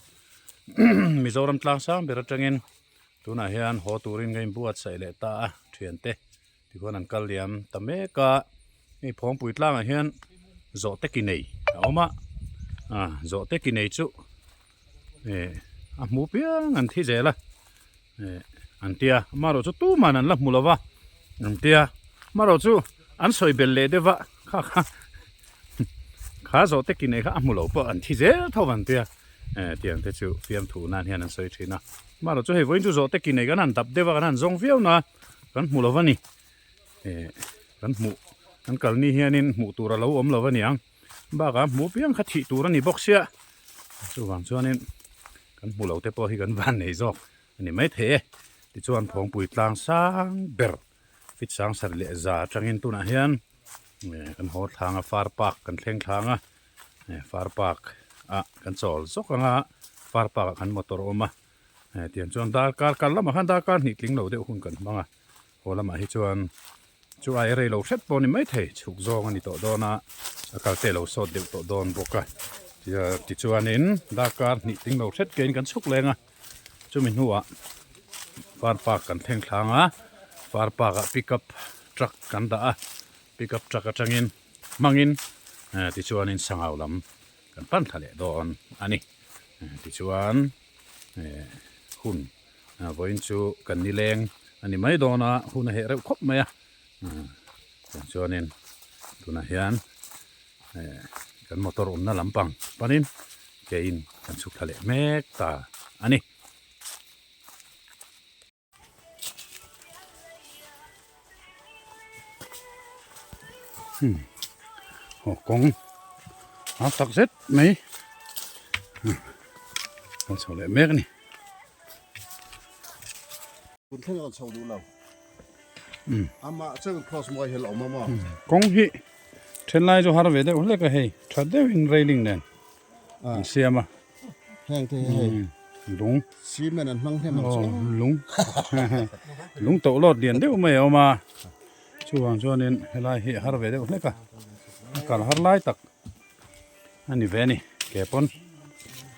Mizoram tlang sang ber atangin tunah hian haw turin ka inbuatsaih leh ta a thiante tikhuan an kal liam ta mek a hei Phawngpui tlangah hian zawhte ki nei a awm a ah zawhte ki nei chu eh a hmu piang an thi zel a eh an tia amaherawhchu tuman an la hmu lo va an tia amaherawhchu an sawi belh leh deuh va kha kha kha zawhte ki nei kha a hmu lo pawh an thi zel tho an tia eh tiang te chu fiamthu nan hian an sawi thin a amaherawhchu hei vawiin chu zawhte ki nei kan han dap deuh a kan han zawng viau na kan hmu lo va ni eh kan hmuh kan kalni hianin hmuh tur a lo awm lo va niang. Bakah hmuh piang kha thih tur a ni bawk sia chuvang chuanin kan hmu lo te pawh hi kan van nei zawk a ni maithei e tichuan Phawngpui tlang sang ber fit sang sarih leh za atangin tunah hian kan haw thlang a far park kan thleng thlang a far park ah kan chawl zawk ang a far park ah khan motor a awm a tiang chuan darkar kal lamah khan darkar hnih tling lo deuh hun kan hmang a haw lamah hi chuan. Chu ai rei lo hret pawh a ni maithei, chhuk zawng a ni tawh dawn a, a kal te lo sawt deuh tawh dawn bawk a. Tichuanin darkar hnih tling lo hret kein kan chhuk leng a, chumi hnuah far park kan thleng thlang a, far park ah pick up truck kan dah a, pick up truck atangin hmangin tichuanin sangau lam kan pan thla leh dawn a ni. Tichuan hun Vawiin chu kan nileng a ni mai dawn a, hun a heh reuh khawp mai a. Chuanin tunah hian kan motor awmna lampang panin kein kan chhuk thla leh mek ta a ni. Aw kawng a tak zet mai kan chho leh mek a ni. Kawng hi then lai chu har ve deuh hlek a hei tha deuhin railing nen an siam a. Heng te hi hei. Lung. Cement an hmang hnem ang chu. Lung. Lung toh lawt lian deuh mai a awm a. Chuvang chuanin helai hi a har ve deuh hlek a. A kal har lai tak a ni ve a ni. Ke pawn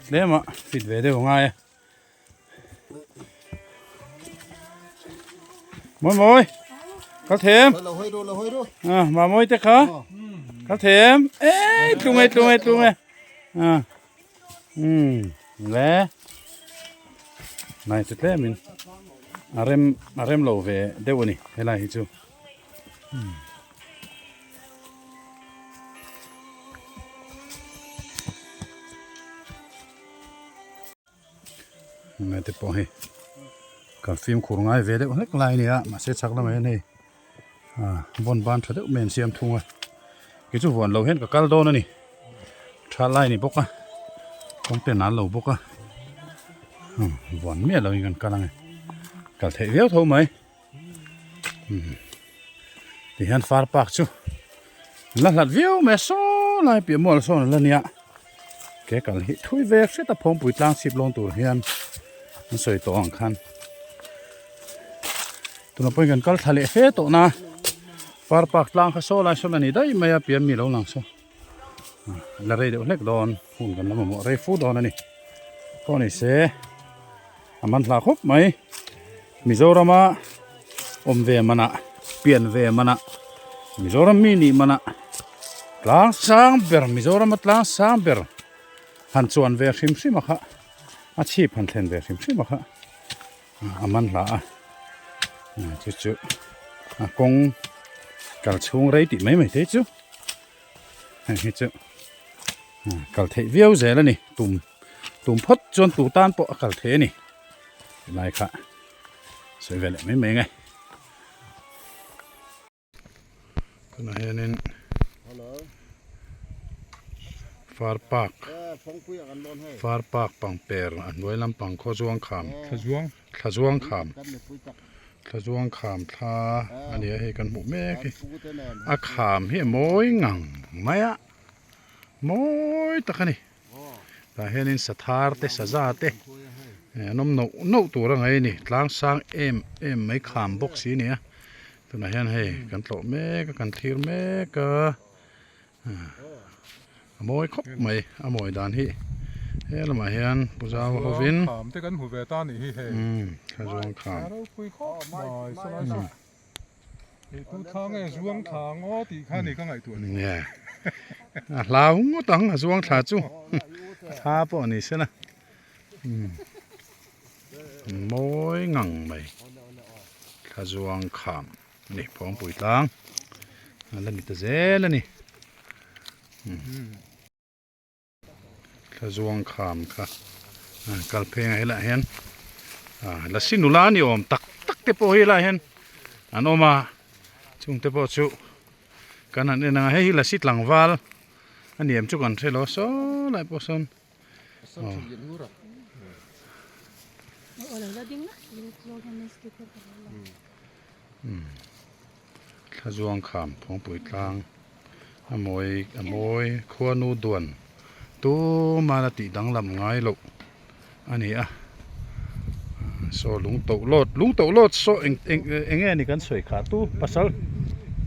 tlem a fit ve deuh a ngai a. Mawi mawi. Kal them. Ah, ma mawi te kha. Kal them. Ei, tlung e, tlung e, tlung e. Ah. Um, le. Nai chu tlemin. A rem, a rem lo ve deuh ani helai hi chu. Um. Ngai te pawh hei kan fimkhur ngai ve deuh hlek lai a ni a mahse chhak lamah hian hei ah vawn ban tha deuh mai an siam thung a kei chu vuan lo hian ka kal dawn a ni tha lai a ni bawk a kawng te nal lo bawk a vuan miah lo in kan kal ang e kal theih viau tho mai ti hian far park chu. La hlat viau mai a saw lai piah mual sawn a la nia ke kal hi thui ve hret a phawngpui tlang chhip lawn tur hian an sawi tawh ang khan tunah pawhin kan kal thla leh fe tawh na far park tlang kha saw lai sawn a ni daih mai a pian mi lo lang saw la rei deuh hlek dawn hun kan la mamawh rei fu dawn a ni pawh ni se a man hla khawp mai Mizorama awm ve manah pian ve manah Mizoram mi nih manah tlang sang ber Mizorama tlang sang ber han chuan ve hrim hrim a kha a chhip han thlen ve hrim hrim a kha a man hla a chu chu a kawng kal chhung rei tih mai mai te chu heng hi chu kal theih viau zel a ni tum tum phawt chuan tu tan pawh a kal thei a ni tilai kha sawi ve leh mai mai nge tunah hianin far park far park pangper a hnuai lampang khaw zuang kham thla zuang kham thla zuang kham thla a ni a hei kan hmuh mek hi a kham hi a mawi ngang mai a mawi tak a ni tah hianin sathar te saza te an awm noh noh tur a ngaih a ni tlang sang em em mai kham bawk si a ni a tunah hian hei kan tlawh mek a kan thlir mek a a mawi khawp mai a mawi dan hi he lamah hian pu zau hovin kham te kan hmu ve ta nih hi hei thla zuang kham ropui khawp mai saw lai saw hei tu thla nge zuang thla ngaw tih kha ni ka ngaihtuah ni nge a hlau ngawt ang a zuang thla chu thla pawh a ni sela mawi ngang mai thla zuang kham Ni phawngpui tlang a la ni ta zel a ni thla zuang kham kha kal pheng ah helaiah hian lasi nula ni awm tak tak te pawh hi helaiah hian an awm a chung te pawh chu kan han en ang a hei hi lasi tlangval a ni em chu kan hre lo a saw lai pawh sawn. Thla zuang kham phawngpui tlang a mawi a mawi khuanu duan tumana tih danglam ngai loh a ni a saw lung toh lawt lung toh lawt saw eng eng eng nge ni kan sawi kha tu pasal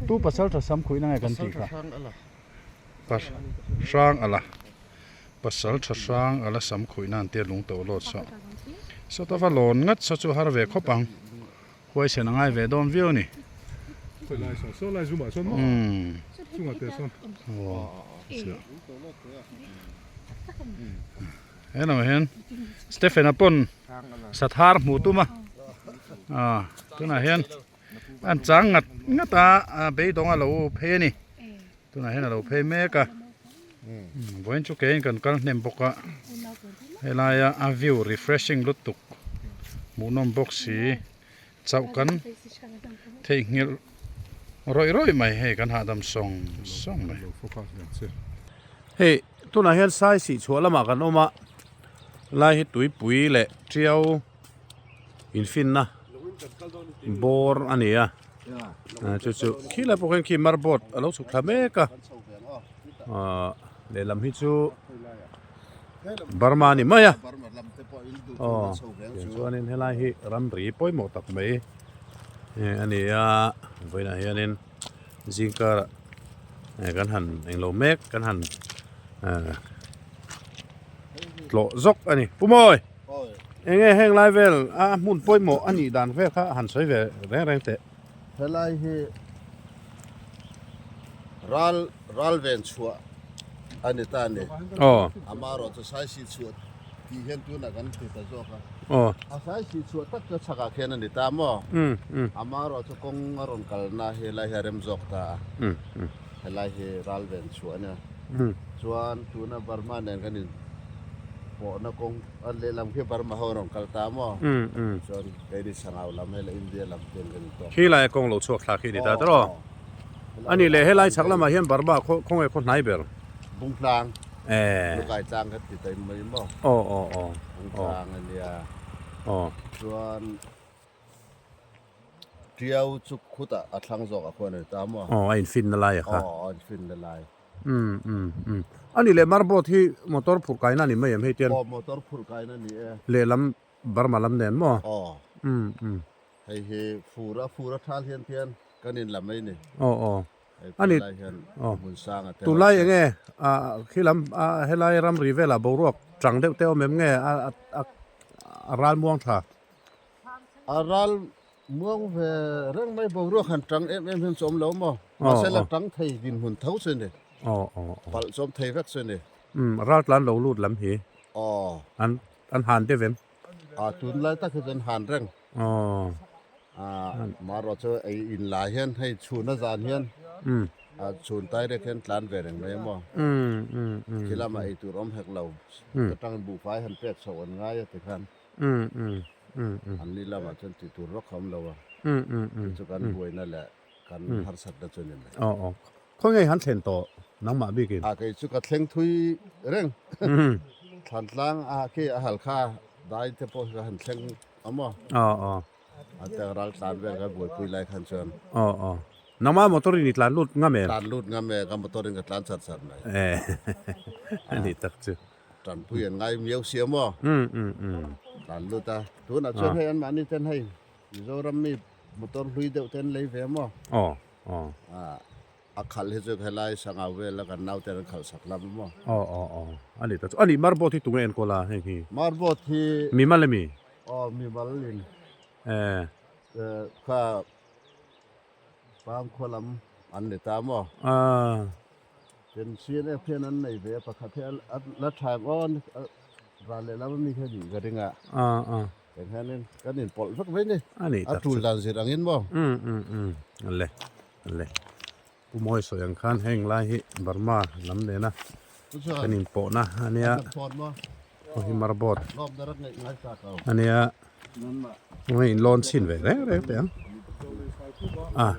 tu pasal tha sam khuih na nge kan tih kha hrang ala. Pasal tha hrang a la sam khuih nan te lung to lawt saw. Sawta va lawn ngat saw chu har ve khawp ang. Huaisen a ngai ve dawn viau a ni. He lamah hian Stephen-a pawn sathar hmuh tum a, tunah hian an chang ngat ngat a beidawng a lo phei a ni. Tunah hian a lo phei mek a vawiin chu keiin kan kal hnem bawk a helaia a view refreshing lutuk hmuhnawm bawk si chauh kan theihnghilh rawih rawih mai hei kan hahdam sawng sawng mai. Hei tunah hian sai sih chhuah lamah kan awm a lai hi tuipui leh tiau infinna bawr a ni a. Chu chu khi lai pawh khian khi marboard a lo chhuk thla mek a ahh lehlam hi chu Burma a ni mai a aw tichuanin helai hi ramri pawimawh tak mai a ni a vawiinah hianin zingkarah kan han englo mek kan han ahh tlawh zawk a ni Pu Mawi. Eng nge heng lai vel a hmun pawimawh a nih dan vel kha han sawi ve reng reng teh. Helai hi ral ral ven chhuah a ni ta a ni. Aw. Amaherawh chu saisi chhuah tih hian tunah kan ti ta zawk a. Aw. A saisi chhuah tak chu chhakah khian a ni ta maw? Um um. Amaherawh chu kawng a rawn kalna helai hi a rem zawk ta a. Um um. Helai hi ral ven chhuah a nia. Chuan tuna Burma nen kan in pawhna kawng a lehlam khi Burma ho rawn kal ta maw? Chuan keini Sangau lam hei leh India lam ten kan in tawk. Khi laia kawng lo chhuak thlak hi a ni ta tawh. A nih leh helai chhak lamah hian Burma khaw khawnge khaw hnai ber? Bungtlang. Lukai tlang kan ti ta mai maw? Aw aw aw. Bungtlang a nia. Aw. Chuan. Tiau chu khutah a thlang zawk a khuan a ni ta maw? Aw, a infinna lai a kha. Aw, a infinna lai. Umm, umm, umm. A nih leh Marbot hi motor phurh kaina a ni mai em hei tian? Aw, motor phurh kaina a ni e. Lehlam Burma lam nen maw? Aw. Umm, umm. Hei hi fur a, fur a thal hian tian kan in la mai ni. Aw, aw. Hei A ni, tunlai hian aw. hmun sang a tel Tunlai a. eng nge ah khilam ah helai ramri velah boruak tang deuh te awm em nge a a a ral muang tha? A ral muang ve reng mai boruak han tang em em hian chu awm lo maw? Mahse la tang thei dinhmun tho chu ni. Palh chu awm thei vek chu ni. Umm ral tlan lo lut lam hi. Aw. An an han deuh em? A tunlai tak hi chu an han reng. Aw. A marawh chu ei in lah hian hei chhun a zan hian a chhun tai rek hian tlan ve reng mai maw? Khi lamah ei tur awm hek lo. Ka tangin buhfai han pek chhoh an ngai a tikhan. An ni lamah chuan tih tur rawk awm lo a, chu chu kan buaina leh kan harsatna chu ni mai. Aw aw, khawi ngei han thlen tawh nangmah bikin? A kei chu ka thleng thui reng, Thlantlang a khi a hal kha dai te pawh hi ka han thleng a maw? Aw aw. A te ral tlan vel ka buaipui lai khan chuan. Aw aw, nangmah motor in i tlan lut ngam em? Tlan lut ngam e, ka motor in ka tlan char char mai. A ni tak chu. Tanpui an ngai miau sia maw? Tlan lut a. Tunah chuan hei anmahni ten hei Mizoram mi motor hlui deuh te an lei ve maw? Aw aw. A khalh hi chu helai Sangau vela kan naute an khalh sak lam maw? Aw aw aw. A ni ta chu. A nih Marbot hi tunge enkawl a heng hi? Marbot hi. Mimal emi? Aw mimal in. Eh. Kha Pangkhua lam an ni ta maw? Ah. Tin CNF hian an nei ve a, pakhat hi a la tha em aw ral leh lam ami kha nih ka ring a. Ah ah. Eng hianin kan inpawlh vek mai ni. A nih tak chu. A tul dan zir angin maw? Um um um. Le le. Pu Mawi sawi ang khan heng lai hi Burma lam nena kan inpawhna a nia. Hei hi marbot a nia. Hei in lawn chhin ve reng reng teh ang. Ah.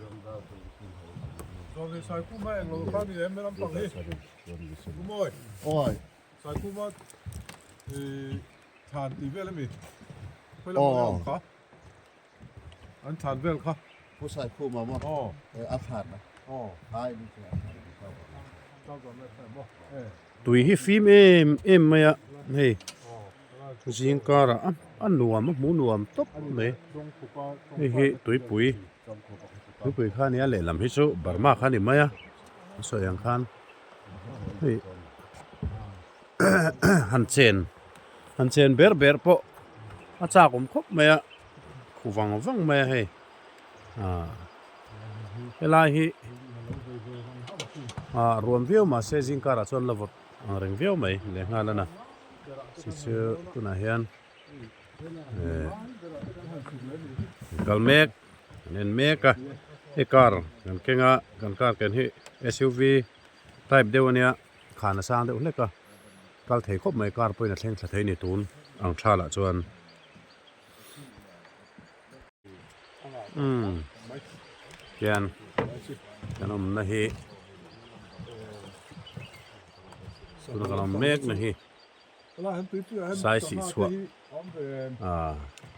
An thlan vel kha. Pu Saikhuma maw? Aw. E a thlan a. Aw. Ai ni chu a thlan a ni. Tui hi fim em em mai a hei zing karah a a nuam a hmuh nuam tawp mai hei hi tuipui tuipui kha a nia lehlam hi chu Burma kha a ni mai a a sawi ang khan hei han chen han chen ber ber pawh a chak awm khawp mai a. Khu vang vang mai a hei ah helai hi ah ruam viau mahse zing karah chuan la vawt ang reng viau mai leh nghal a na chi chu tunah hian eh kal mek an en mek a hei car kan keng a kan car ken hi S_U_V type deuh a nia khan a sang deuh hlek a kal thei khawp mai car pawhin a thleng thla thei a ni tun ang thalah chuan. Umm hian kan awmna hi tuna kan awm mek na hi saisih chhuah ah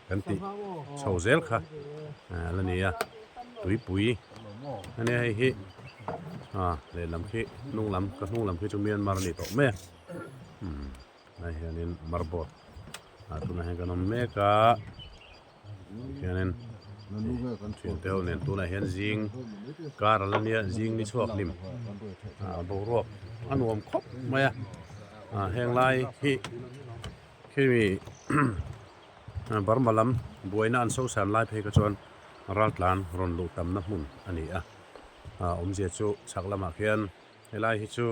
kan tih chho zel kha la ni a tuipui a nia hei hi ah lehlam khi hnung lam ka hnung lam khi chu Myanmar a ni tawh mai a umm. Tunah hianin marbot ah tunah hian kan awm mek a hianin thiante ho nen tunah hian zing kar a la nia zing ni chhuak hlim ah boruak a nuam khawp mai a ah heng lai hi khimi Burma lam buaina an sosan lai phei kha chuan raltlan rawn luh tamna hmun a ni a ah awmzia chu chhak lamah khian helai hi chu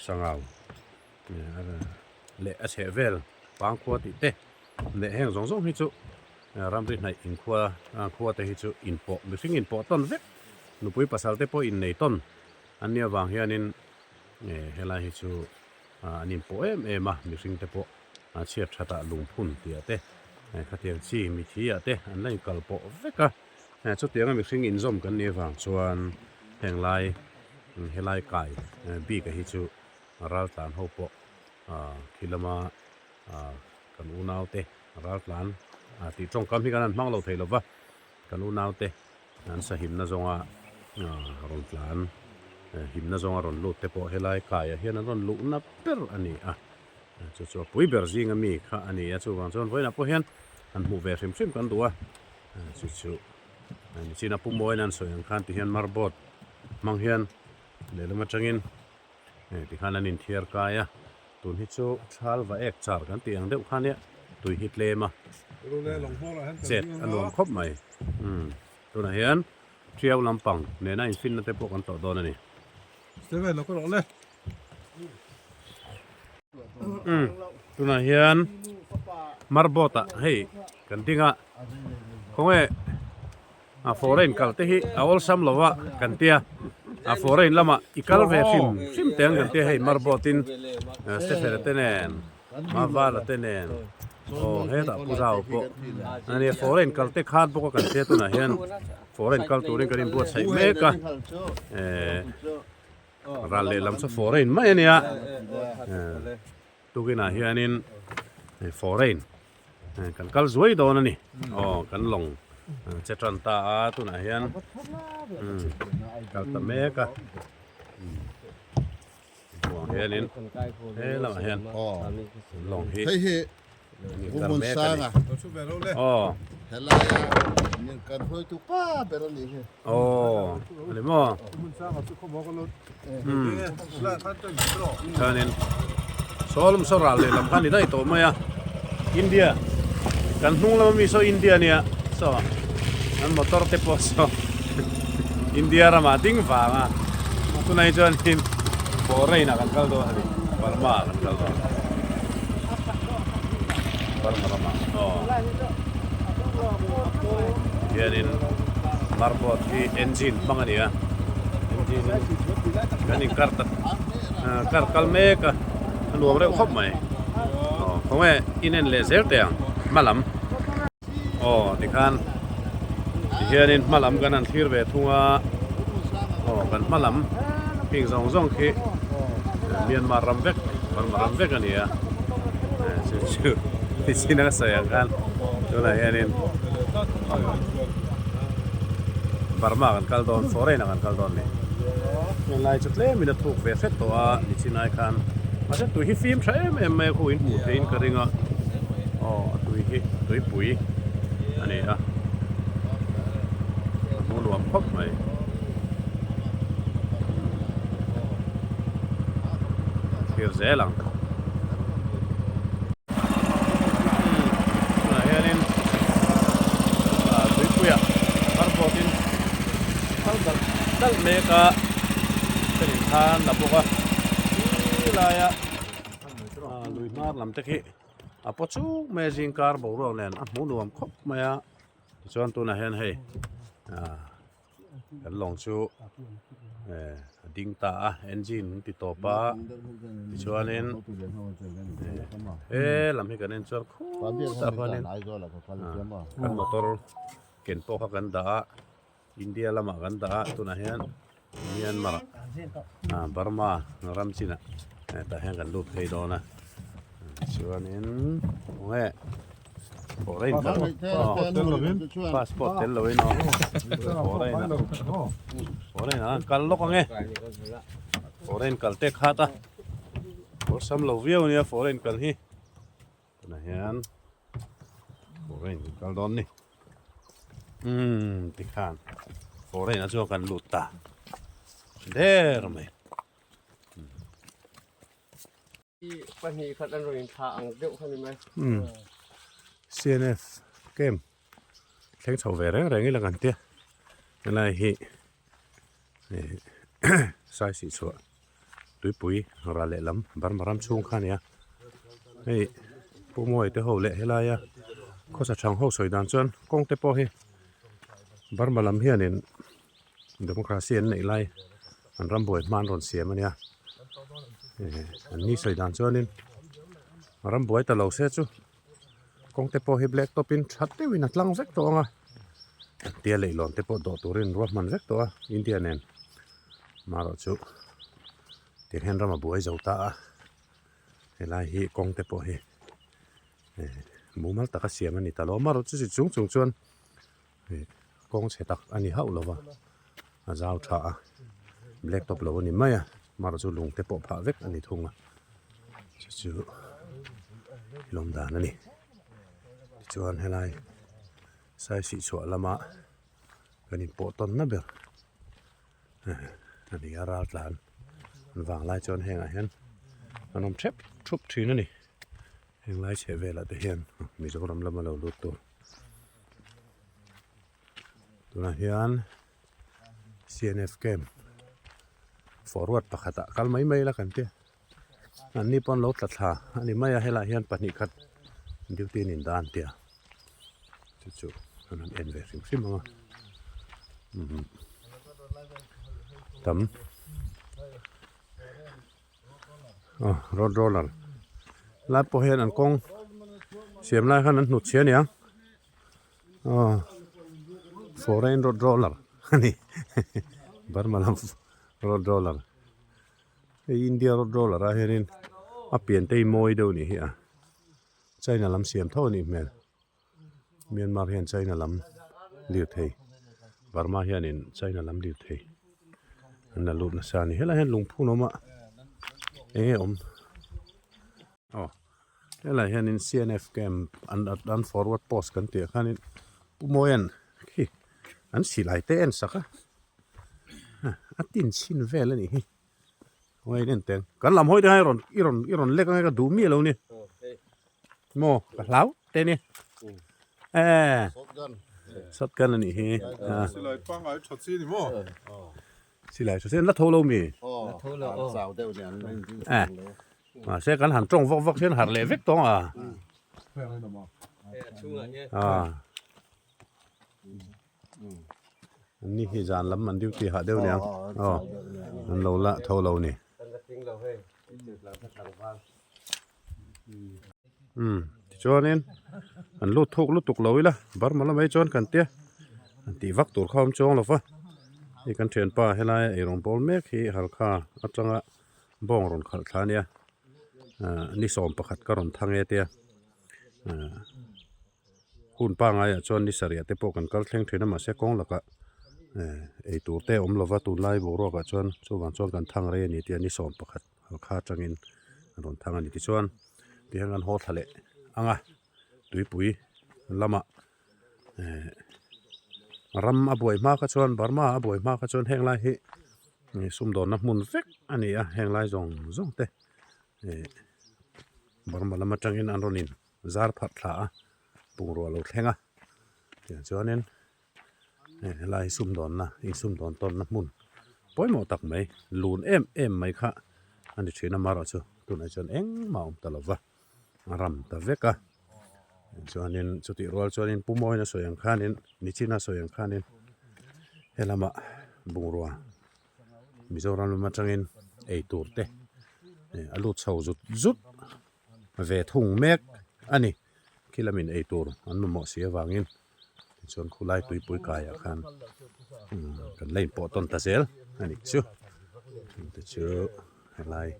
sangau. Leh a chheh vel pangkhua tih te leh heng zawng zawng hi chu ramri hnaih inkhua khua te hi chu inpawh mihring inpawh tawn vek nupui pasal te pawh innei tawn an nih avang hianin helai hi chu an inpawh em em a mihring te pawh chhiat that ah lungphun tih ah te khatiang chi mithi ah te an la inkal pawh vek a chutianga mihring inzawm kan nih avang chuan heng lai helai kai bik a hi chu. Raltlan ho pawh khi lama kan unaute raltlan tih tawngkam hi kan han hmang lo thei lo va. Kan unaute an sahimna zawnga rawn tlan, himna zawnga rawn lut te pawh helai kaiah hian an rawn luhna ber a ni a. Chu chu a pui ber zinga mi kha a ni a, chuvang chuan vawiinah pawh hian han hmuh ve hrim hrim kan duh a. Chu chu nichina Pu Mawiin an sawi ang khan ti hian marboard hmang hian lehlam atangin tikhan an inthiar kai a, tun hi chu thal va ek char kan tih ang deuh kha nia tui hi tlem a, chet a nuam khawp mai. Tunah hian Tiau lampang nena infinna te pawh kan tawh dawn a ni. Tunah hian marboard ah hei kan ding a, khawnge a foreign kal te hi a awlsam lo a kan tia, a foreign lamah i kal ve hrim hrim teh ang kan tia hei marboard in Stephen a te nen Mavala te nen aw hetah Pu Zau pawh a nia foreign kal te khat bawk a kan tia tunah hian foreign kal turin kan inbuatsaih mek a ehh. Ral lehlam chu foreign mai a nia tukinah hianin foreign kan kal zuai dawn a ni aw kan lawng che tan ta a tunah hian kal ta mek a buang hianin he lamah hian lawng hi Pu Hmunsanga aw helaia min kan hruaitu pa ber a nih hi. Aw ani maw. Pu Hmunsanga chu khawmaw ka lut. Chuanin sawlum saw ral lehlam kha a ni daih tawh mai a India kan hnung lama mi saw India nia saw an motor te pawh saw India ramah ding vang a tunah hi chuanin Bahrain ah kan kal dawn a ni Burma ah kan kal dawn Burma ramah aw hianin marboard hi engine hmang a ni a engine in kan inkar ta kar kal mek a a nuam reuh khawp mai aw khawnge inen leh zel teh ang hma lam. Aw tikhan tihianin hma lam kan han thlir ve thung a aw kan hma lam heng zawng zawng khi Myanmar ram vek Burma ram vek a ni a chu chu tichin a sawi ang khan tunah hianin Burma kan kal dawn foreign ah kan kal dawn a ni helai chu tlemin a thuk ve hret tawh a nichin ai khan mahse tui hi fim tha em em mai a khaw in hmuh theihin ka ring a. Aw a tui hi tuipui a ni a a hmu nuam khawp mai thlir zel ang tunah hianin ah tuipuiah harbawt in kal dalh dalh mek a then in khan la bawk a ti laia ah lui hnar lam te khi a paw chuk mai a zing kar boruak nen a hmuh nuam khawp mai a tichuan tunah hian hei ah kan lawng chu eh a ding ta a engine an ti tawp a tichuanin he lam hi kan en chuan khutah khuanin kan motor ken pawh kha kan dah a. India lamah kan dah a tunah hian Myanmar ah Burma ram chinah tah hian kan lut phei dawn a chuanin khawnge foreign kal passport tel loin aw foreign ah foreign ah kal lawk ang e foreign kal te khat a awlsam lo viau ania foreign kal hi. Tunah hian foreign kan kal dawn ni umm tikhan foreign ah chuan kan lut ta der mai. Pahnih khat an rawn inthlah ang deuh kha ni mai. Umm CNF camp thleng chho ve reng reng ila kan tia helai hi sai sih chhuah. Tuipui ral lehlam Burma ram chhung kha a ni a hei Pu Mawi te ho leh helaia khawsa thang ho sawi dan chuan kawng te pawh hi Burma lam hianin democracy an neih lai an ram buai hma an rawn siam a nia an ni sawi dan chuanin ram buai ta lo se chu kawng te pawh hi black top in tha deuhin a tlang vek tawh ang a tia leihlawn te pawh dawh turin ruahman vek tawh a India nen marawh chu tiang hian ram a buai zo ta a helai hi kawng te pawh hi eh mumal taka siam a ni ta lo marawh chu chung chung chuan. Kawng chhe tak a ni hauh lo va, a zau tha a, black top lo a ni mai a, mar chu lung te pawh phah vek a ni thung a, chu chu lawm dan a ni. Tichuan helai saisih chhuah lama kan inpawh tawn na ber a ni a, ral tlan an vang lai chuan hengah hian an awm thep thup thin a ni. Henglai chheh velah te hian Mizoram lama lo lut tur. Tunah hian CNF camp forward pakhatah kal mai mai la kan tia an ni pawn lo tla thla a ni mai a helaiah hian pahnih khat duty an indan tia chu chu an han en ve hrim hrim ang a umm tam aw road roller lai pawh hian an kawng siam lai khan an hnut chhia a niang. Aw foreign road roller a ni Burma lam road roller hei India road roller ah hianin a pian te hi mawi deuh anih hi a China lam siam tho anih hmel Myanmar hian China lam lirthei Burma hianin China lam lirthei an la lut nasa a ni helaiah hian lungphun a awm a eng nge awm. Aw helai hianin CNF camp an an forward post kan tih ah khanin Pu Mawia'n khi an silai te a en sak a a tin chhin vel a nih hi khawngaih in en teng kan lam hawi te khan i rawn i rawn i rawn lek ange ka duh miah lo ni maw ka hlau te a ni e shotgun a nih hi silai pangngai tha chi ni maw. Silai chu sen la tho lo mi? La tho lo aw. Chau deuh nen an in ding Eh. Mahse kan han tawng vak vak hian harh leh vek tawng a. Ah. An ni hi zan lam an duty hah deuh niang. Aw. An lo la tho lo ni. Umm tichuanin an lut thuk lutuk lo ila Burma lamah hi chuan kan tia an tih vak tur kha a awm chuang lo va hei kan thianpa helai a eirawng bawl mek hi halkha atanga bawng rawn khalh thla ania ahh ni sawm pakhat ka rawn thang e tia ahh hun pangaiah chuan ni sarih ah te pawh kan kal thleng thin a mahse kawng lakah ehh eitur te a awm lo va tunlai boruakah chuan chuvang chuan kan thang rei a ni tia ni sawm pakhat. Halkha atangin an rawn thang a ni tichuan tihian kan haw thla leh ang a tuipui lamah ehh ram a buai hma kha chuan Burma a buai hma kha chuan heng lai hi sumdawnna hmun vek a ni a heng lai zawng zawng te ehh Burma lam atangin an rawn in zar pharh thla a bungrua lo thleng a tiang chuanin. Hei helai hi sumdawnna insumdawn tawnna hmun pawimawh tak mai lun em em mai kha a ni thin a marawh chu tunah chuan engmah a awm ta lo va a ram ta vek a chuanin chutih rual chuanin Pu Mawina sawi ang khanin Nichina sawi ang khanin helamah bungrua Mizoram lam atangin eitur te a lut chho zut zut ve thung mek a ni khi lamin eitur an mamawh si avangin. Tichuan khulai tuipui kaiah khan kan la inpawh tawn ta zel a nih chu chungte chu helai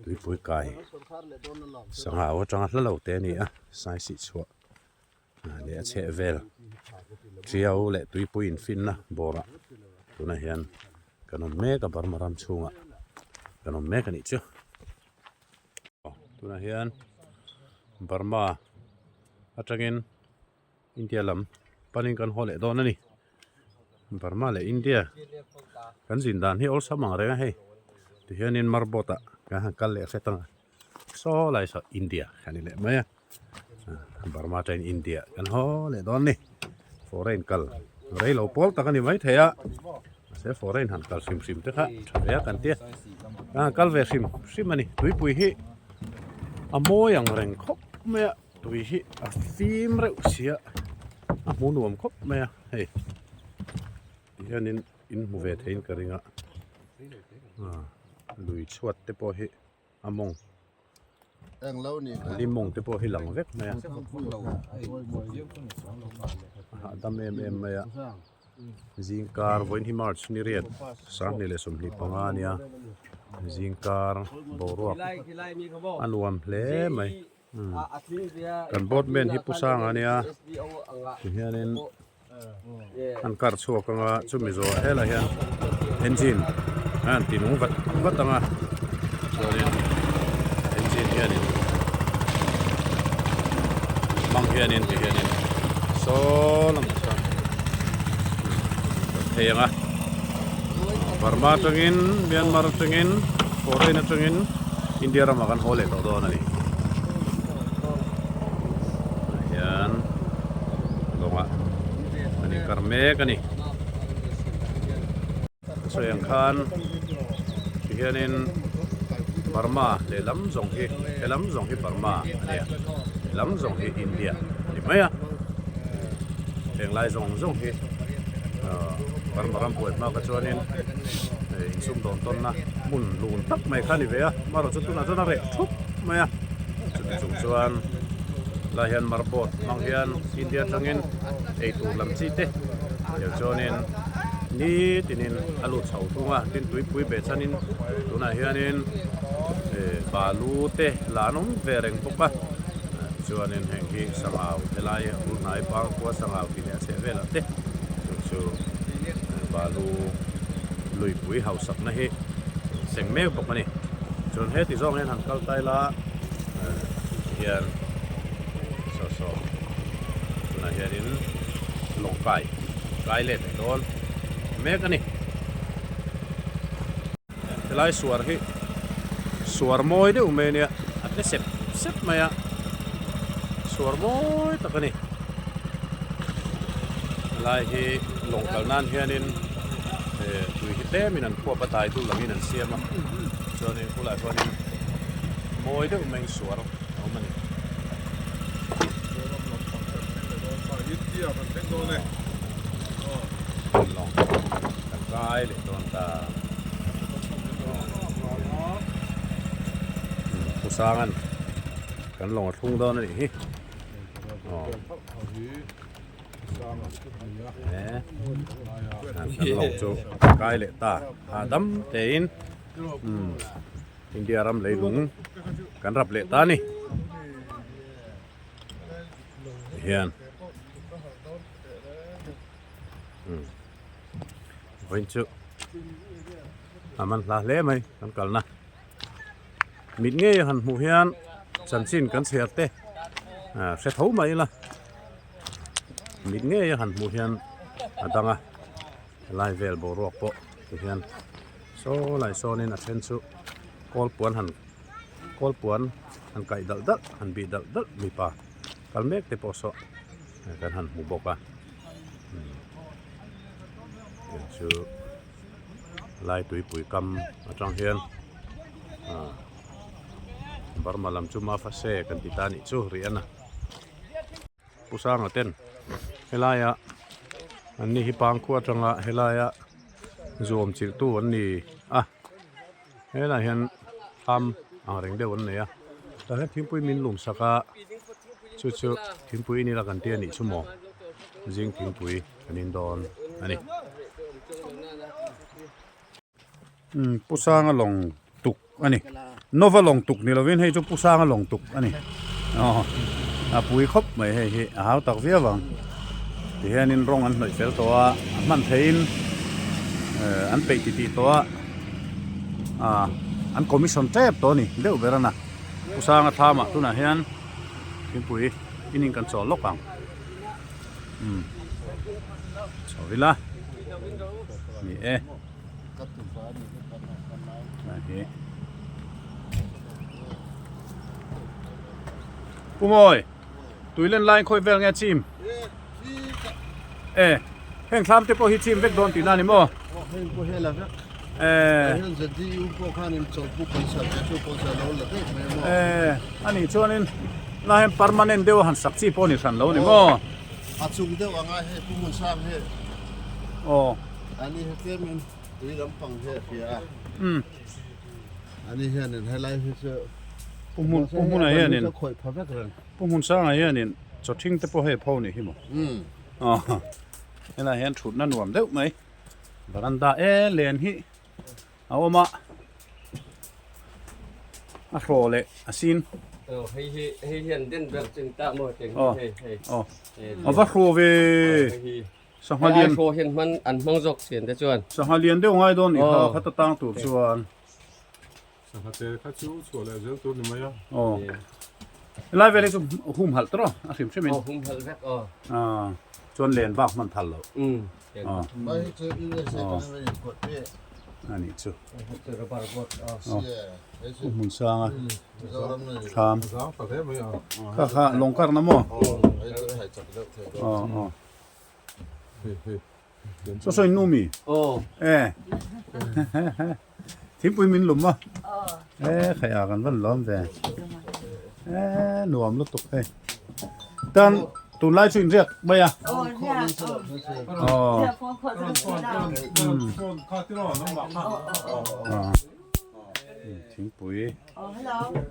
tuipui kai sangha atanga hla lo te a ni a saisih chhuah leh a chheh vel tiau leh tuipui infinna bawrah tunah hian kan awm mek a Burma ram chhungah kan awm mek a nih chu. Tunah hian Burma atangin India lam panin kan haw leh dawn a ni. Burma leh India kan zin dan hi awlsam ang reng a hei. Tihianin marboat ah kan han kal leh hret ang a. Saw lai saw India kan ni leh mai a. Burma atangin India kan haw leh dawn a ni. Foreign kal rei lo pawl tak a ni maithei a. Mahse foreign han kal hrim hrim te kha tha ve a kan tia. Kan han kal ve hrim hrim a ni. Tuipui hi a mawi ang reng khawp mai a. Tui hi a fim reuh sia a hmu nuam khawp mai a hei tihianin in hmu ve theiin ka ring a lui chhuat te pawh hi a mawng li mawng te pawh hi lang vek mai a a hahdam em em mai a zingkar vawiin hi march ni riat sanghnih leh 25 a nia zingkar boruak a nuam hle mai. Kan boatman hi Pu Sanga a nia tihianin An kar chhuak anga chumi zawhah helai hian engine a han ti nung vat vat ang a chuanin engine hianin hmang hianin ti hianin saw lamah chuan kan phei ang a Burma atangin Myanmar atangin foreign atangin India ramah kan haw leh tawh dawn a ni tah hian lawngah an inkar mek a ni a sawi ang khan tihianin Burma lehlam zawng hi helam zawng hi Burma a nia helam zawng hi India a ni mai a heng lai zawng zawng hi ahh Burma ram buai hma kha chuanin insum dawn tawnna hmun lun tak mai kha a ni ve a amaherawhchu tunah chuan a reh thup mai a chumi chung chuan lai hian marboat hmang hian India atangin eitur lam chi te tel chuanin nitinin a lut chho thung a tin tuipui beh chhanin tunah hianin eh balu te la an awm ve reng bawk a chuanin heng hi sangau helai a bul hnai pangkhua sangau tih leh a chheh velah te chu chu balu luipui hausakna hi seng mek bawk a ni chuan heti zawng hian han kal ta ila eh tihian saw saw tunah hianin lawng kai kai let leh dawn mek a ni helai suar hi suar mawi deuh mai ania a tle sep sep mai a suar mawi tak a ni helai hi lawng kal nan hianin eh tui hi tlemin an khuap a dai dul angin an siam a chuanin khulaiah chuanin mawi deuh maiin suar a awm a ni. Lawng kan kai leh dawn ta. Pu Sangan kan lawng a thlung dawn a nih hi. Kan lawng chu kai leh ta hahdam tein. India ram leilung kan rap leh ta a ni. Hian vawiin chu a man hla hle mai kan kalna mit ngei a han hmuh hian chanchin kan chhiar te hre tho mai ila mit ngei a han hmuh hian a dang a helai vel boruak pawh ti hian saw lai sawnin a then chu kawl puan han kawl puan han kaih dalh dalh han bih dalh dalh mipa kal mek te pawh saw kan han hmu bawk a heng chu lai tuipui kam atang hian ah Burma lam chu Mafase kan ti ta anih chu rih a na Pu Sanga ten helaia an ni hi pangkhua atanga helaia zuam chilh tu an ni a helaiah hian thlam ang reng deuh an nei a tah hian thingpui min lum sak a chu chu thingpui in ila kan tia nih chu maw zing thingpui kan in dawn a ni. Umm Pu Sanga lawng tuk a ni Nova lawng tuk ni lovin hei chu Pu Sanga lawng tuk a ni aw a pui khawp mai hei hi a hau tak viau ang tihianin rawng an hnawih fel tawh a a hman theihin eh an peih titih tawh a ah an commission tep tawh a ni deuh ber a na Pu Sanga thlamah tunah hian thingpui in in kan chawl lawk ang. Umm chho ila ni e hi Pu Mawi tui len lai khawi vel nge chim e heng thlam te pawh hi chim vek dawn tihna a ni maw e e ani chuanin Tunah hian permanent deuh a han sak chi pawh a ni hran lo a ni maw? A chung deuh anga hei Pu Hmunsang hi Aw. Ani hi tlemin tui lampang hi a hria a. Umm. Ani hianin helai hi chu Pu Hmun Pu Hmuna hianin khawih pha vek reng. Pu Hmunsanga hianin chawthing te pawh hei a pho ni hi maw? Umm. Aw. Helai hian thutna nuam deuh mai. Varanda e len hi a awm a a hraw leh a sin aw hei hi hei hian den ber ching ta maw teng aw hei hei aw a va hraw ve hei hi. Sangha lian. Hei ai hian hman an hmang zawk chian te chuan. Sangha lian deuh ngai dawn nih kha khata tang tur chuan. Sangha te kha chu chhuah leh zel tur ni mai a. Aw. Helai vel hi chu hum halh tawh a hrim hrim in. Aw hum halh vek aw. Aw chuan len bak hman phal loh. Umm. Aw. Mai hi chu USA atangin a inpawt mek. A nih chu. Rubber boat aw. Aw. Hmun sang a. Thlam. A zang ta hle mai a. Kha kha lawng karna maw? Aw aw. Saw saw in nu mi? Aw. E. Thingpui min lum a. E khai a kan van lawm ve. E nuam lutuk hei. Tan tunlai chu in riak mai a. Aw. Thingpui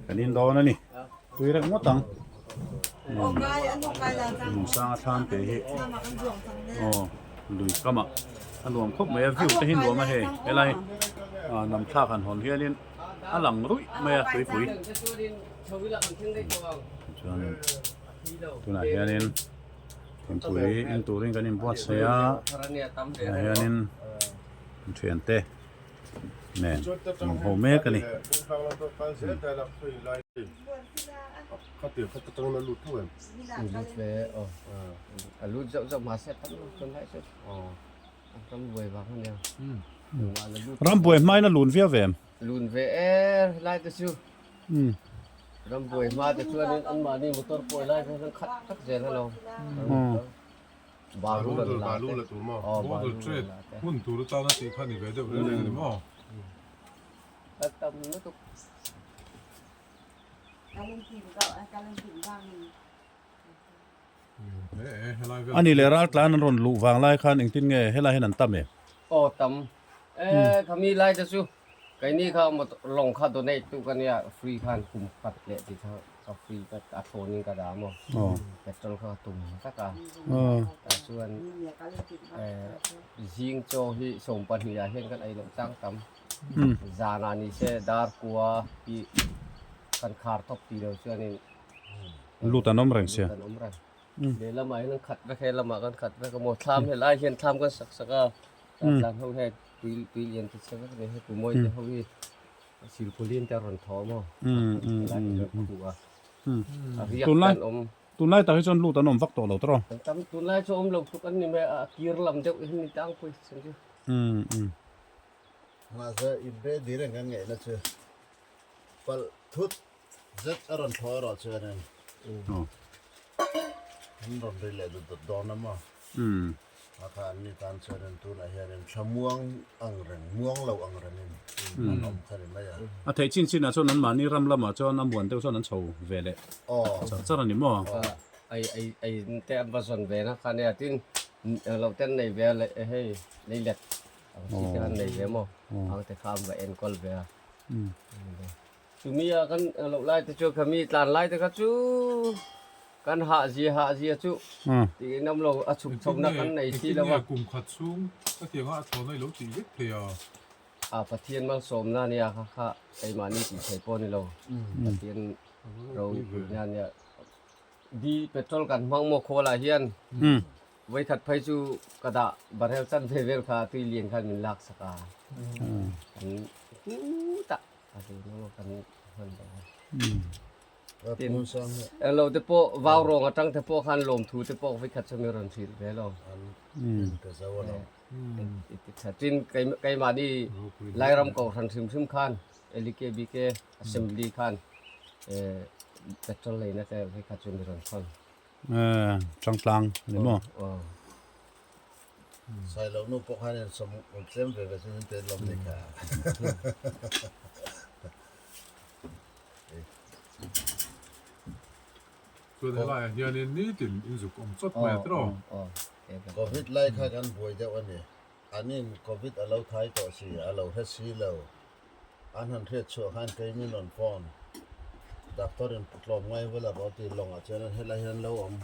kan in dawn a ni. Tui reuh ngawt ang. Hmunsanga thlam te hi aw lui kamah a nuam khawp mai a view te hi nuam a hei helai nam thlak han hawn hianin a lang ruih mai a tuipui chuanin tunah hianin thingpui in turin kan inbuatsaih a tunah hianin thiante. nen an ho mek a ni. Ram buai hmain a lun viau ve em? Lun ve e lai te chu. Ram buai hma te chuanin anmahni motor pawh lai hian khat tak zel a lo. Balu balu la tur maw? Border trade hmun tur atana tih kha ni ve deuh reng reng a ni maw? A ni leh ral tlan an rawn luh vang lai khan engtin nge helai hian an tam em? Aw tam. E khami lai te chu keini kha lawng kha donate tu ka nia free khan kum khat leh ti kha ka free ka a thlawn in ka dah maw petrol kha ka tum vek a tah chuan zing chaw hi 12 ah hian kan ei loh chang tam zan ah ni se dar kua hi kan khar thawk ti lo chuanin lut an awm reng sia an awm reng lehlamah hian an khat vek helamah kan khat vek a maw thlam helai hian thlam kan sak sak a tlan ho hian tui tui lian te che vek a ni he tumawi te ho hi Silpauline te a rawn thaw maw? Helai hi rawn khuh a. A riak te an awm. Tunlai tak hi chuan lut an awm vak tawh lo tawh. An tam tunlai chu awm lo tluk an ni mai a, a kir lam deuh hi ni tlangpui chan chu. Mahse in ready reng an ngaihna chu palh thut zet a rawn thaw erawh chuanin an rawn ri leh dut dut dawn a maw? A kha an ni tan chuanin tunah hianin thla muang ang reng, muang lo ang rengin an awm kha ni mai a. A theih chin chinah chuan anmahni ram lamah chuan a muan deuh chuan an chho ve leh char char a ni maw? Ei ei ei te an va zawn ve na kha nia tin lo ten nei ve a hei lei let ang chi te khan nei ve maw ang te kha an va enkawl ve a. Chumi a kan loh lai te chu khami tlan lai te kha chu Kan hah zia hah zia chu tiin awm lo a chhuk chhohna kan nei si lo a. Kum khat chhung ka tiang a a thlawhna i lo tih vek thei a. A Pathian malsawmna nia kha kha keimahni tih thei pawh a ni lo. Pathian ro puihna nia. Di petrol kan hmang maw khawlah hian vawikhat phei chu ka dah barrel chan ve vel kha tui lian khan min lak sak a. Kan hutah a ri maw kan hman lo a. Tin, englo te pawh vau rawng atang te pawh khan lawmthu te pawh vawikhat chu mi rawn hrilh ve lo. Tin, keimahni Lairam Kohhran hrim hrim khan LKBK Assembly khan petrol leina te vawikhat chu mi rawn thawn. Changtlang ani maw? Sailo nu pawh khan in sawm tlem ve ve chu min pe lawm ni kha. Chuan helaiah hianin nitin inzuk awm chawt mai a tiraw? Covid lai kha kan buai deuh a ni. Anin Covid a lo thai tawh si, a lo hre si lo. An han hriat chhuah khan kei min rawn phone. Doctor in tlawm ngai vel a rawn ti lawngah chuan helai hian lo awm.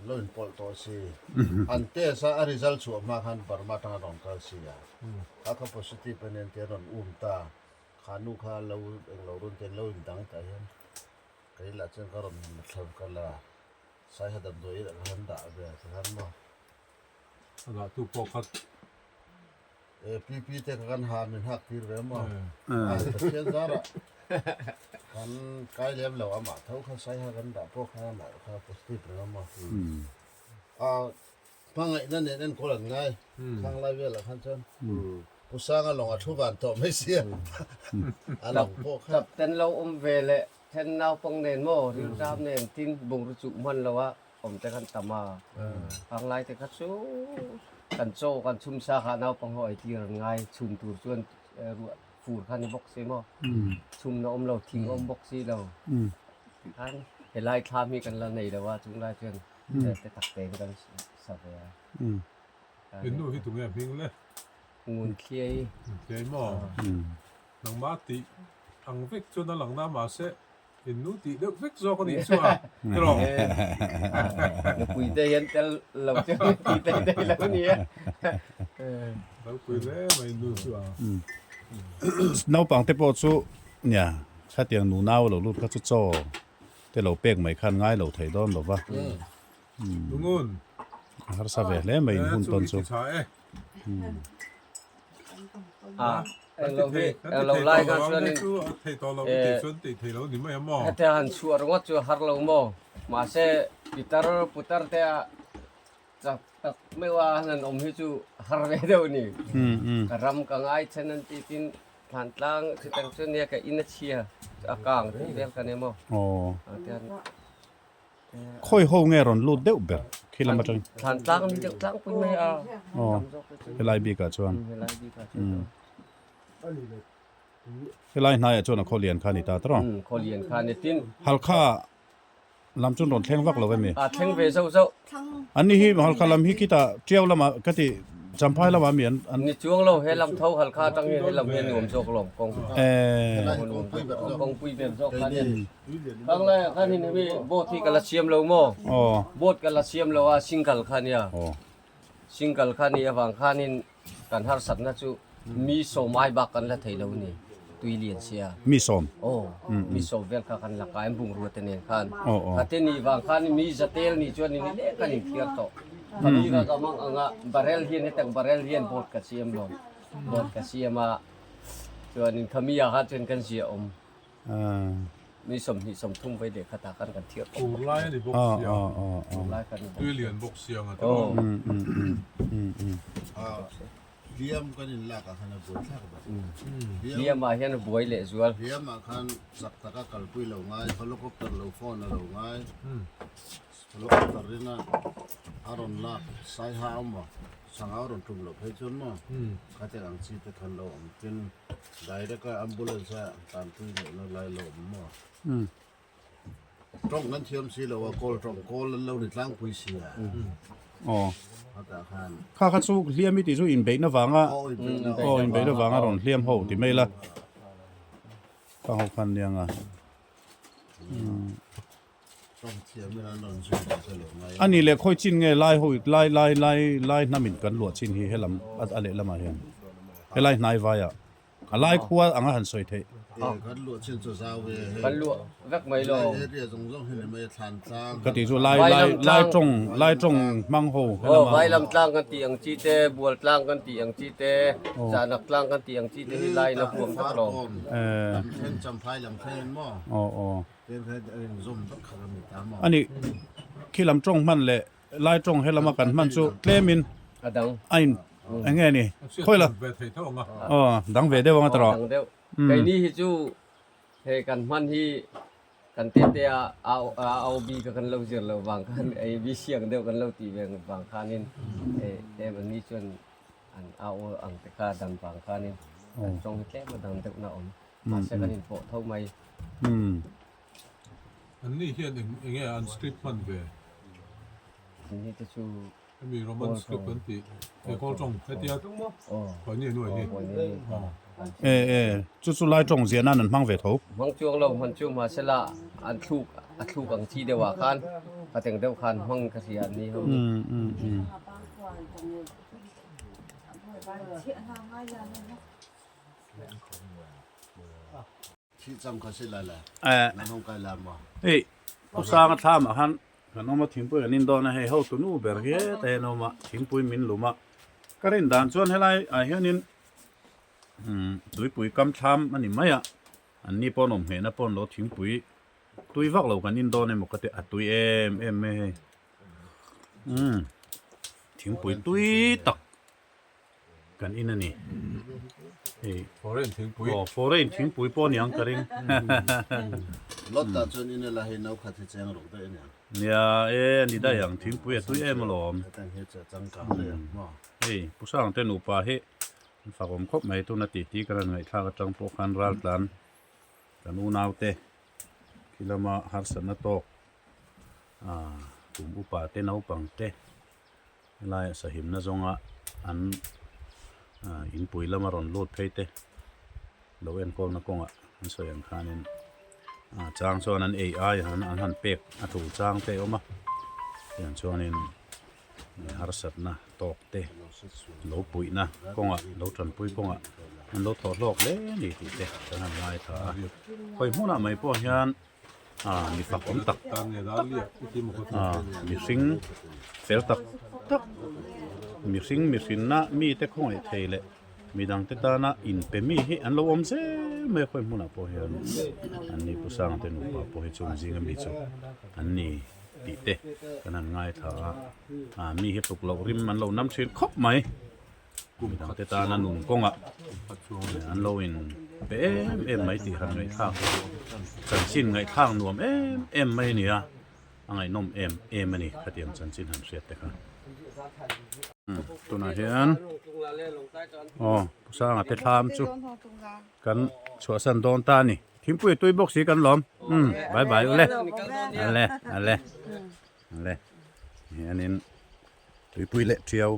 Lo inpawlh tawh si. An test a, a result chhuah hma khan Burma atanga rawn kal si a. Kha kha positive a nia tia rawn um ta. Kha nu kha lo englo run te lo indang tah hian kei lah chuan ka rawn thlawm ka la. Saiha damdawi ah khan dah ve a ti khan maw. A dah tu pawh kha. E PP te kha kan ha min hak tir ve maw? Pathian zarah kan kai lem lo amah tho kha saiha kan dah pawh kha amah kha positive reng a maw? A hmangaihna nen enkawl an ngai thlang lai velah khan chuan Pu Sanga lawng a thu van tawh mai sia a lawng pawh kha. Tap ten lo awm ve leh then naupang nen maw rilṭam nen tin bungraw chuh hman lo a. Awm te kan tam a, panglai te kha chu kan chaw kan chhum sa kha naupang ho ei tir an ngai, chhum tur chuan ruah fur kha ni bawk si maw, chhum na awm lo, thing awm bawk si lo, tikhan helai thlam hi kan la nei lo a, chung lai chuan te tak te in kan sa ve a. Innu hi tunge a hming le? Ngun thliai. Ngun thliai maw? Nangmah tih ang vek chuan a lang na mahse In nu tih deuh vek zawk a nih chu a, tiraw? Nupui te hian tel lo chu tih thei thei lo a ni a. Ropui hle mai nu chu a. Naupang te pawh chu nia, khatiang nunau lo lut kha chu chaw te lo pek mai khan ngai lo thei dawn lo va. Lungun. A harsa ve hle mai in hun tawn chu. Hetia han chhuah ringawt chu har lo maw? Mahse pitar putar te a chak tak meuh a han awm hi chu har ve deuh a ni. Ka ram ka ngai then an tih tin thlan tlang chutang chu nia ka in a chhia a kang tih vel ka nei maw? Khawi ho nge rawn lut deuh ber khi lam atang? Thlan tlang ni deuh tlangpui mai a. Aw, helai bikah chuan. Helai bikah chuan. Helai hnaiah chuan a khaw lian kha a ni ta tawh. Khaw lian kha a ni tin. Halkha lam chuan rawn thleng vak lo em ni? A thleng ve zauh zauh. An ni hi Halkha lam hi khitah Tiau lamah ka ti Champhai lamah mi an Ni chuang lo, he lam tho Halkha atang hian he lam hian nuam zawk lawm kawng. Kawngpui ber zawk kha nia. Khanglai ah khan hemi boat hi ka la siam lo maw? Boat ka la siam lo a single kha nia. Single kha ni avang khanin kan harsatna chu mi sawm ai bak kan la thei lo ni tui lian sia. Mi sawm? Aw, mi sawm vel kha kan la kai bungrua te nen khan. Khate ni vang khan mi zatel ni chuan ni leh kan inthiar tawh. Khami ka ka mang anga barrel hian hetang barrel hian boat ka siam lo. Boat ka siam a chuanin khami ah khan chuan kan zia awm. Mi 28 vai leh khatah khan kan thiar tawh Fur lai a ni bawk sia. Fur lai kha a ni bawk Tui lian bawk sia nga te maw. Hliam kan in lak ah khan a buai thlak bawk. Hliam ah hian a buai leh zual. Hliam ah khan chak taka kalpui lo ngai, helicopter lo phone a lo ngai. Helicopter in a a rawn lak saiha a maw sangau rawn tum loh phei chuan maw khatiang ang chi te khan lo awm tin. Direct a ambulance a tanpui ngaihna lai lo awm maw? Tawng kan thiam si lo a, kawl tawng kawl an lo ni tlangpui si a. Aw. Khatah khan. Kha kha chu hliam i tih chu inbeihna vanga Aw inbeihna. Aw inbeihna vanga rawn hliam ho ti mai la. Kha ho khan nia nga. A nih leh khawi chin nge lai ho lai lai lai lai hnamin kan luah chin hi helam a lehlamah hian helai hnai vaiah a lai khua anga han sawi theih. Ka tih chu lai lai lai tawng lai tawng hmang ho helamah. Vailam tlang kan tih ang chi te bual tlang kan tih ang chi te zahnak tlang kan tih ang chi te hi lain a huam vek lo. Aw aw. A nih, khi lam tawng hman leh lai tawng he lama kan hman chu tlemin a in eng nge ni khawi la aw dang ve deuh anga tawh dang deuh keini hi chu hei kan hman hi kan te te a a o b ka kan lo zir lo vang khan a b siang deuh kan lo tih ve vang khanin hei tlem an ni chuan an a o ang te kha dan vang khanin kan tawng hi tlem a dang deuh na awm. Mahse kan inpawh tho mai. An ni hian eng enge an script hman ve? An ni te chu Hemi Roman script an tih he kawl tawng hetia khawi ni nuai hi. E e chu chu lai tawng ziah nan an hmang ve tho. Hmang chuang lo hman chu mahse la an thluk a thluk ang chi deuh ah khan ka teng deuh khan hmang ka hria an ni ho hi. Hei Pu Sanga thlam ah khan Kan awm a thingpui kan in dawn a hei hotu nu ber hi hetah hian a awm a thingpui min lum a ka rin dan chuan helai ah hianin umm tuipui kam thlam a ni mai a an ni pawh an awm nghehna pawh an lo thingpui tui vak lo kan in dawn emaw ka ti a tui em em mai hei umm thingpui tui tak. Kan in a ni. Hei foreign thingpui. Aw foreign thingpui pawh aniang ka ring. Lot ah chuan in ela hei no khat hi cheng ruk daih aniang. Nia e ani daih ang thingpui a tui em alawm. Hetang hi chu a changkang daih ang maw. Hei Pu Sangte nupa hi an fakawm khawp mai tuna titi ka rawn ngaihthlak atang pawh khan raltlan kan unaute khi lama harsatna tawk ah kum upa te naupang te Helaiah sahimna zawnga an inpui lama rawn lut phei te lo enkawlna kawngah an sawi ang khanin chang chuan an ei ai an han pek a tul chang te a awm a tiang chuanin harsatna tawk te lo puihna kawngah lo tanpui kawngah an lo thawh hlawk hle a ni tih te kan han ngaithla a khawi hmunah mai pawh hian. Ah mi fak awm tak tak ah mihring fel tak tak mihring mihrinna mite khawngaih thei leh midang te tana inpe mi hi an lo awm zel mai a khawi hmunah pawh hian an ni Pu Sangte nupa pawh hi chung zinga mi chu an ni tih te kan han ngaithla a ah mi hi tluk loh rim an lo nam thin khawp mai. Midang te tana nun kawngah an lo in pe em em mai tih han ngaihthlak chanchin ngaihthlak nuam em em mai a ni a, a ngaihnawm em em a ni khatiang chanchin han hriat te kha. Tunah hian aw Pu Sanga te thlam chu kan chhuahsan dawn ta a ni. Thingpui tui bawk si kan lawm. Umm bye bye ule. Ale ale ale hianin. Tuipui leh ṭiau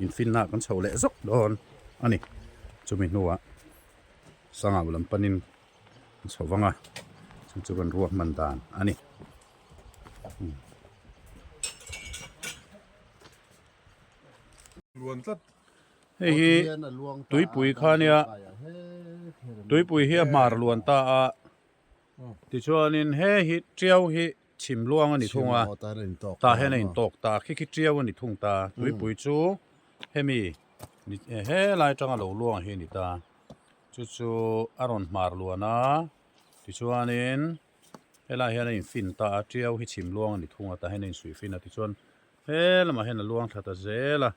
infinna kan chho leh zawk dawn a ni. Chumi hnuah Sangau lam panin kan chho vang a, chu chu kan ruahman dan a ni. Hei hi tuipui kha nia, tuipui hi a hmar luan ta a, tichuanin he hi ṭiau hi Chhim luang a ni thung a, tah hian a intawk ta, khi khi ṭiau a ni thung ta, tuipui chu hemi helai atanga lo luang hi a ni ta, chu chu a rawn hmar luan a, tichuanin helai hian a infin ta a, ṭiau hi chhim luang a ni thung a, tah hian a insuih fin a, tichuan he lamah hian a luang thla ta zel a,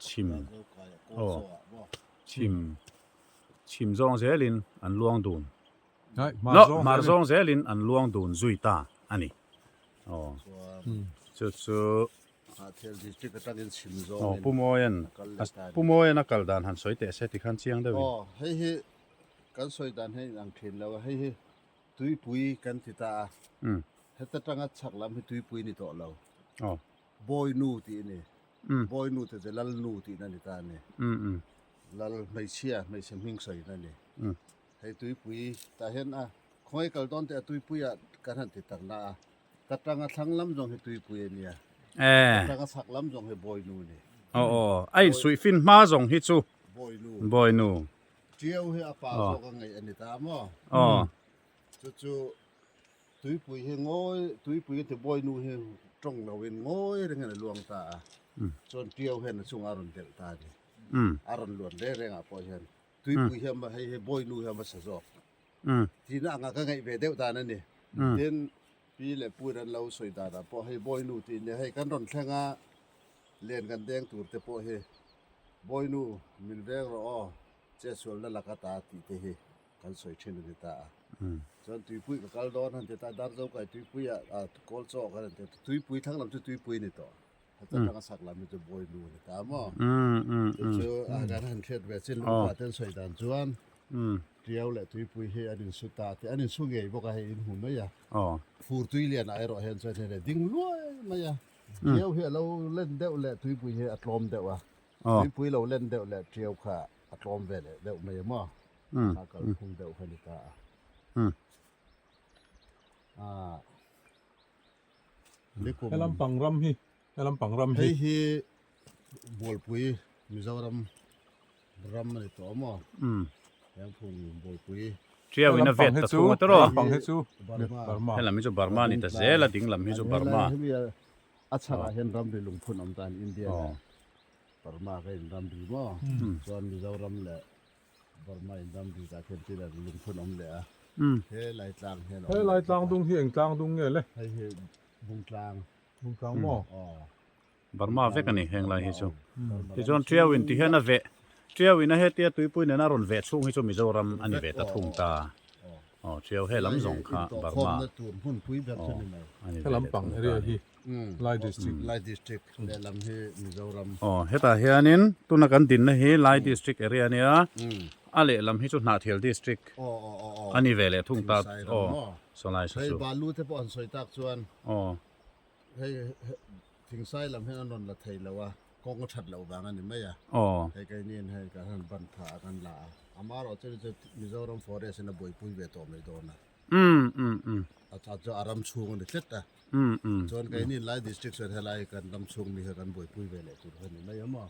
chhim aw chhim chhim zawng zelin an luang dun. No, hmar zawng zelin an luang dun zui ta a ni. Aw, chu chu Aw, Pu Mawia'n, Pu Mawia'n a kal dan han sawi teh se tikhan chiang deuhin. Aw, hei hi kan sawi dan hi a inang thin lo a, hei hi tuipui kan ti ta a, heta tanga chhak lam hi tuipui ni tawh lo. Aw. Bawinu tih a ni. Bawinu te chu Lalnu tihna a ni ta a ni. Lal hmeichhia, hmeichhe hming sawina a ni. Hei tuipui tah hian a khawngaih kal dawn teh a tuipui ah kan han ti tak na a, ka tang a thlang lam zawng hi tuipui a nia, ka tang a chhak lam zawng hi Bawinu a ni. Aw aw, a insuih fin hma zawng hi chu Bawinu. Bawinu. Ṭiau hi a pa zawk a ngaih a ni ta maw? Aw. Chu chu tuipui hi ngawi, tuipui hi ti Bawinu hi tawng lo in ngawi reng in a luang ta a, chuan ṭiau hian a chungah a rawn delh ta a ni. A rawn luan reng reng ah pawh hian Tuipui hian hei hi Bawinu hian hmasa zawk tihna anga ka ngaih ve deuh dan a ni. Tin, pi leh puin an lo sawi danah pawh hei Bawinu tih nia hei kan rawn thleng a, len kan deng tur te pawh hi Bawinu min veng rawh aw, chetsualna laka ta tih te hi kan sawi thin a ni ta a. Chuan tuipui ka kal dawn han ti ta, Darzokai tuipuiah kawl chaw kan han ti ta, tuipui thlang lam chu tuipui a ni tawh. Heta tanga sak lam hi chu Bawinu a ni ta maw? Chu chu a kan han hriat ve chin lupa ten sawi dan chuan Tiau leh Tuipui hi an insu ta tih an insu ngei bawk a hei in hmu mai a. Fur tui lianah erawh hian chuan hei ding luai mai a. Tiau hi a lo len deuh leh Tuipui hi a tlawm deuh a. Tuipui lo len deuh leh Tiau kha a tlawm ve leh deuh mai a maw? A kalphung deuh kha a ni ta a. He lampang ram hi, he lampang ram hi. Hei hi Tiau in a vet ta thung a tawrh aw. Lampang hi chu Burma. Helam hi chu Burma ni ta zel a ding lam hi chu Burma. Hemi a chhakah hian ramri lungphun awm ta an India leh Burma ka in ramri maw chuan Mizoram leh Burma in ramri tah khian tin lungphun awm leh a he lai tlang hian He lai tlang dung hi eng tlang dung nge le? Hei hi Bungtlang. Bungtlang maw? Aw. Burma vek a ni heng lai hi chu. Tichuan Tiau in ti hian a veh, Tiau in a hetia tuipui nena rawn veh chhung hi chu Mizoram a ni ve ta thung ta. Aw Tiau he lam zawng kha Burma aw a ni ve leh thung ta a ni. Lai District. Lai District lehlam hi Mizoram. Aw hetah hianin tuna kan dinna hi Lai District area a nia, a lehlam hi chu Hnahthial District a ni ve leh thung ta. Aw sawlai saw chu. Hei balu te pawh an sawi tak chuan. Aw. Hei thingsai lam hian an rawn la thei lo a, kawng a that loh vang a ni mai a. Hei keiniin hei kan han ban tha a kan la a, amaherawhchu chu Mizoram forest in a buaipui ve tawh mai dawn a. A that chu a ram chhung a ni tlet a. Chuan keiniin Lai district chuan helai kan ram chhung mi kha kan buaipui ve leh tur kha a ni mai a maw.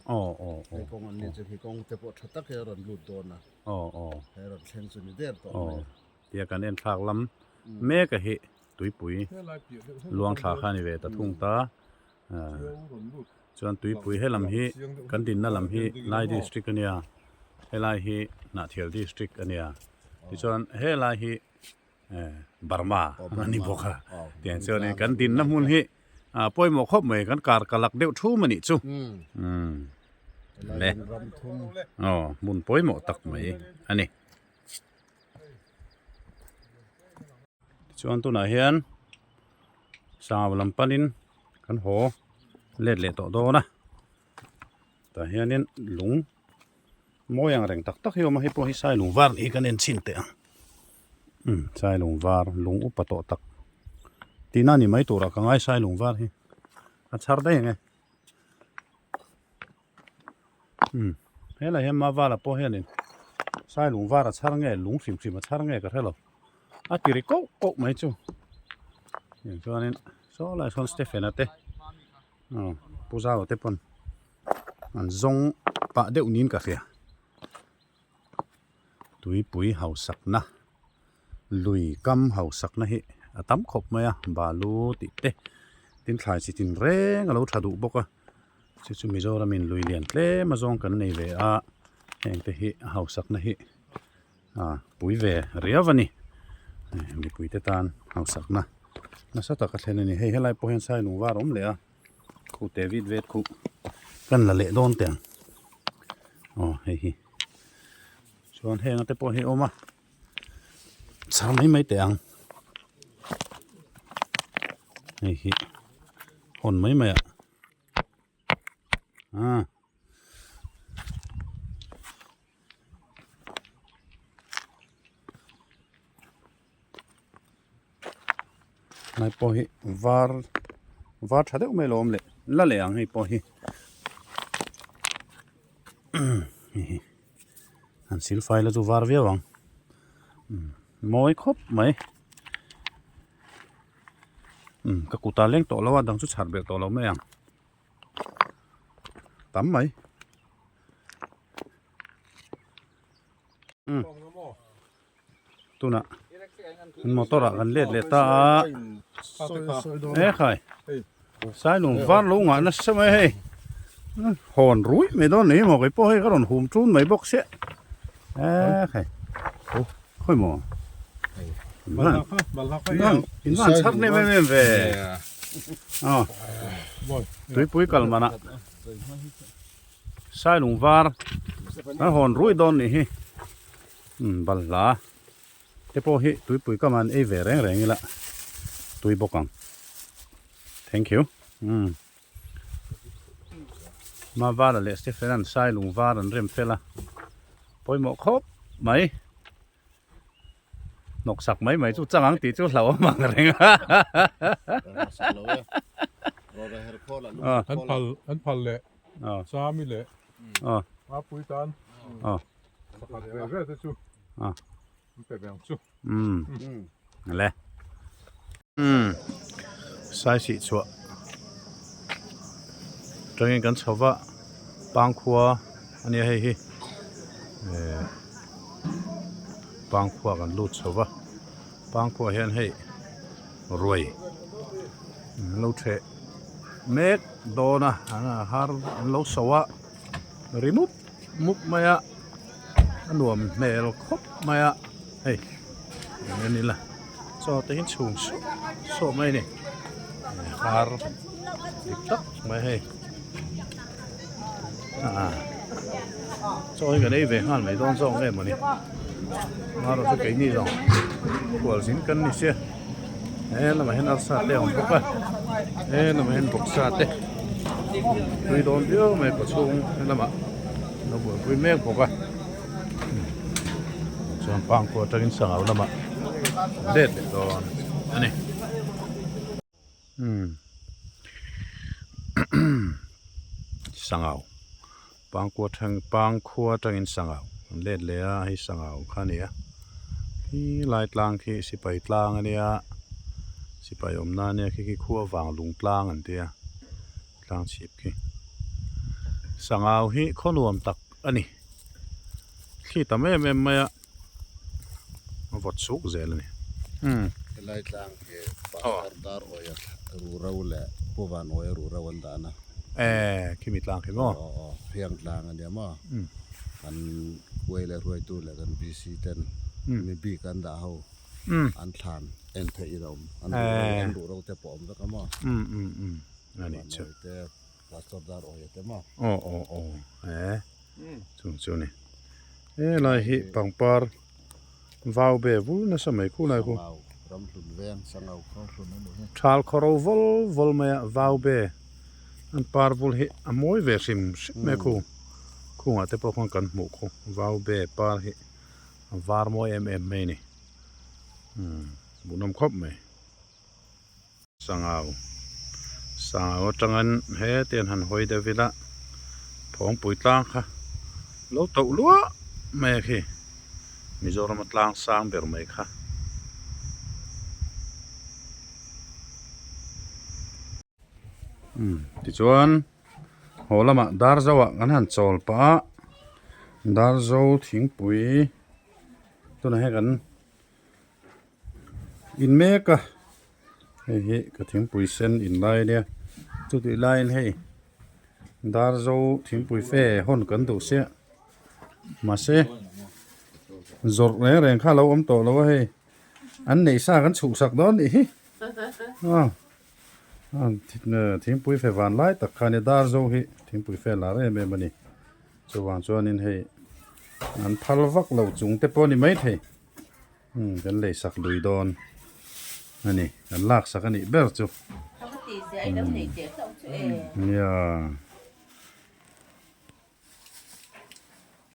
Hei kawng an ni chu khi kawng te pawh tha tak hi a rawn lut dawn a. Hei rawn thleng chu ni der tawh mai a. Tia kan enthlak lam mek a hi tuipui luang thla kha a ni ve ta thung ta. Chuan tuipui he lam hi kan dinna lam hi Lai district a nia, helai hi Hnahthial district a nia. Tichuan helai hi Burma a ni bawk a. Tiang chuanin kan dinna hmun hi pawimawh khawp mai kan kar kalak deuh thum a nih chu. Le aw hmun pawimawh tak mai a ni. Tichuan tunah hian sangau lam panin kan haw let leh tawh dawn a tah hianin lung mawi ang reng tak tak hi a awm a hei pawh hi sai lung var nih hi kan en chhin teh ang umm sai lung var lung upa tawh tak tihna ni mai turah ka ngai sai lung var hi a chhar daih ang e. Umm helai hian Mavala pawh hianin sai lung var a chhar nge lung hrim hrim a chhar nge ka hrelo a ti ri koh koh mai chu tiang chuanin saw lai sawn Stephen a te aw Pu Zau te pawn an zawng pah deuh niin ka hria tuipui hausakna lui kam hausakna hi a tam khawp mai a balu tih te tin thlai chi tin reng a lo tha duh bawk a. Chu chu Mizoramin lui lian tlem a zawng kan nei ve a, heng te hi a hausakna hi ah pui ve riau a ni. Mipui te tan hausakna nasa tak a thlen a ni. Hei helai pawh hian sai lung var a awm leh a, khu te vit vet khuh kan la leh dawn teh ang. Aw hei hi chuan heng te pawh hi a awm a, chhar mai mai teh ang. Hei hi hawn mai mai ah. Ah. Lai pawh hi var var tha deuh mai lo awm leh la leh ang hei pawh hi hihi an silfai la chu var viau ang mawi khawp mai. Umm ka kut ah leng tawh lo a dang chu chhar belh tawh lo mai ang tam mai umm tunah motor ah kan let leh ta a e khai sailung var lo ngah nasa mai hei hawn rui mai dawn ni maw keipawh hei ka rawn hum tun mai bawk sia e khai Khawi maw? In van chhar hnem em em ve. Aw. Tuipui kal manah Sailung var kan hawn rui dawn nih hi. Umm balhla te pawh hi tuipui ka man ei ve reng reng ila tui bawk ang. Thank you. Umm. Mavala leh Stephen an Sailung var an rem fel a. Pawimawh khawp mai. Hnawk sak mai mai chu chang ang tih chu hlauhawm ang reng a. An phal an phal leh Chami leh Mapui tan pakhat ve ve te chu an pe ve ang chu. Le. Saisih chhuah tangin kan chho va Pangkhua a nia hei hi. Pangkhua kan lut chho va Pangkhua hian hei ruai an lo theh mek dawn a an har an lo so a ri mup mup mai a a nuam hmel khawp mai a hei eng en ila chaw te hi chhung suah suah mai a ni har dik tak mai hei ah chaw hi kan ei ve nghal mai dawn zawk nge mawni marawh chu keini zawng khual zin kan ni sia he lamah hian arsa te a awm bawk a he lamah hian bawksa te tui dawn viau mai kawchhung helamah lo buaipui mek bawk a chuan pangkua atangin sangau lamah let leh dawn a ni. Umm sangau pangkua tang pangkhua atangin sangau an let leh a hei sangau kha a ni a khi lai tlang khi sipai tlang a nia sipai awmna a nia khi khi khua vang lung tlang an tia tlang chhip khi sangau hi khaw nuam tak a ni thli tam em em mai a. a vawt chuk zel a ni. Umm. Helai tlang hi Pastor Dar Awia Ruhro leh Pu Van Awia Ruhro an dah na. Eh, khimi tlang khi maw? Aw aw, Hriang tlang a nia maw? Kan Kuai leh Hruaitu leh kan VC ten mi bik an dah ho an thlan en theih in a awm. An ruhro an ruhro te pawh a awm vek a maw? Umm umm umm, a nih chu. Van Awia te, Pastor Dar Awia te maw? Aw aw aw, eh. Chung chu ni. Helai hi pangpar vau be vul nasa mai khu lai khu. Thal khawro vol vol mai a vau be an par vul hi a mawi ve hrim hrim mai khu. Khungah te pawh khuan kan hmuh khu vau be par hi a var mawi em em mai a ni. Umm hmuhnawm khawp mai. Sangau Sangau atangin heti an han hawi deuh ila Phawngpui tlang kha lo toh luah mai a khi Mizoram a tlang sang ber mai kha. Umm tichuan haw lamah Darzo ah kan han chawl pah a Darzo thingpui tunah hian kan In mek a hei hi ka thingpui sen in lai ania chutih laiin hei Darzo thingpui fe hawn kan duh sia mahse zawrh reng reng kha a lo awm tawh lo a hei an neih sa kan chhuhsak dawn nih hi aw thingpui fe van lai tak kha ania Darzo hi thingpui fe lar em em a ni chuvang chuanin hei an phal vak lo chung te pawh a ni maithei. Umm kan lei sak lui dawn a ni kan lak sak a nih ber chu nia.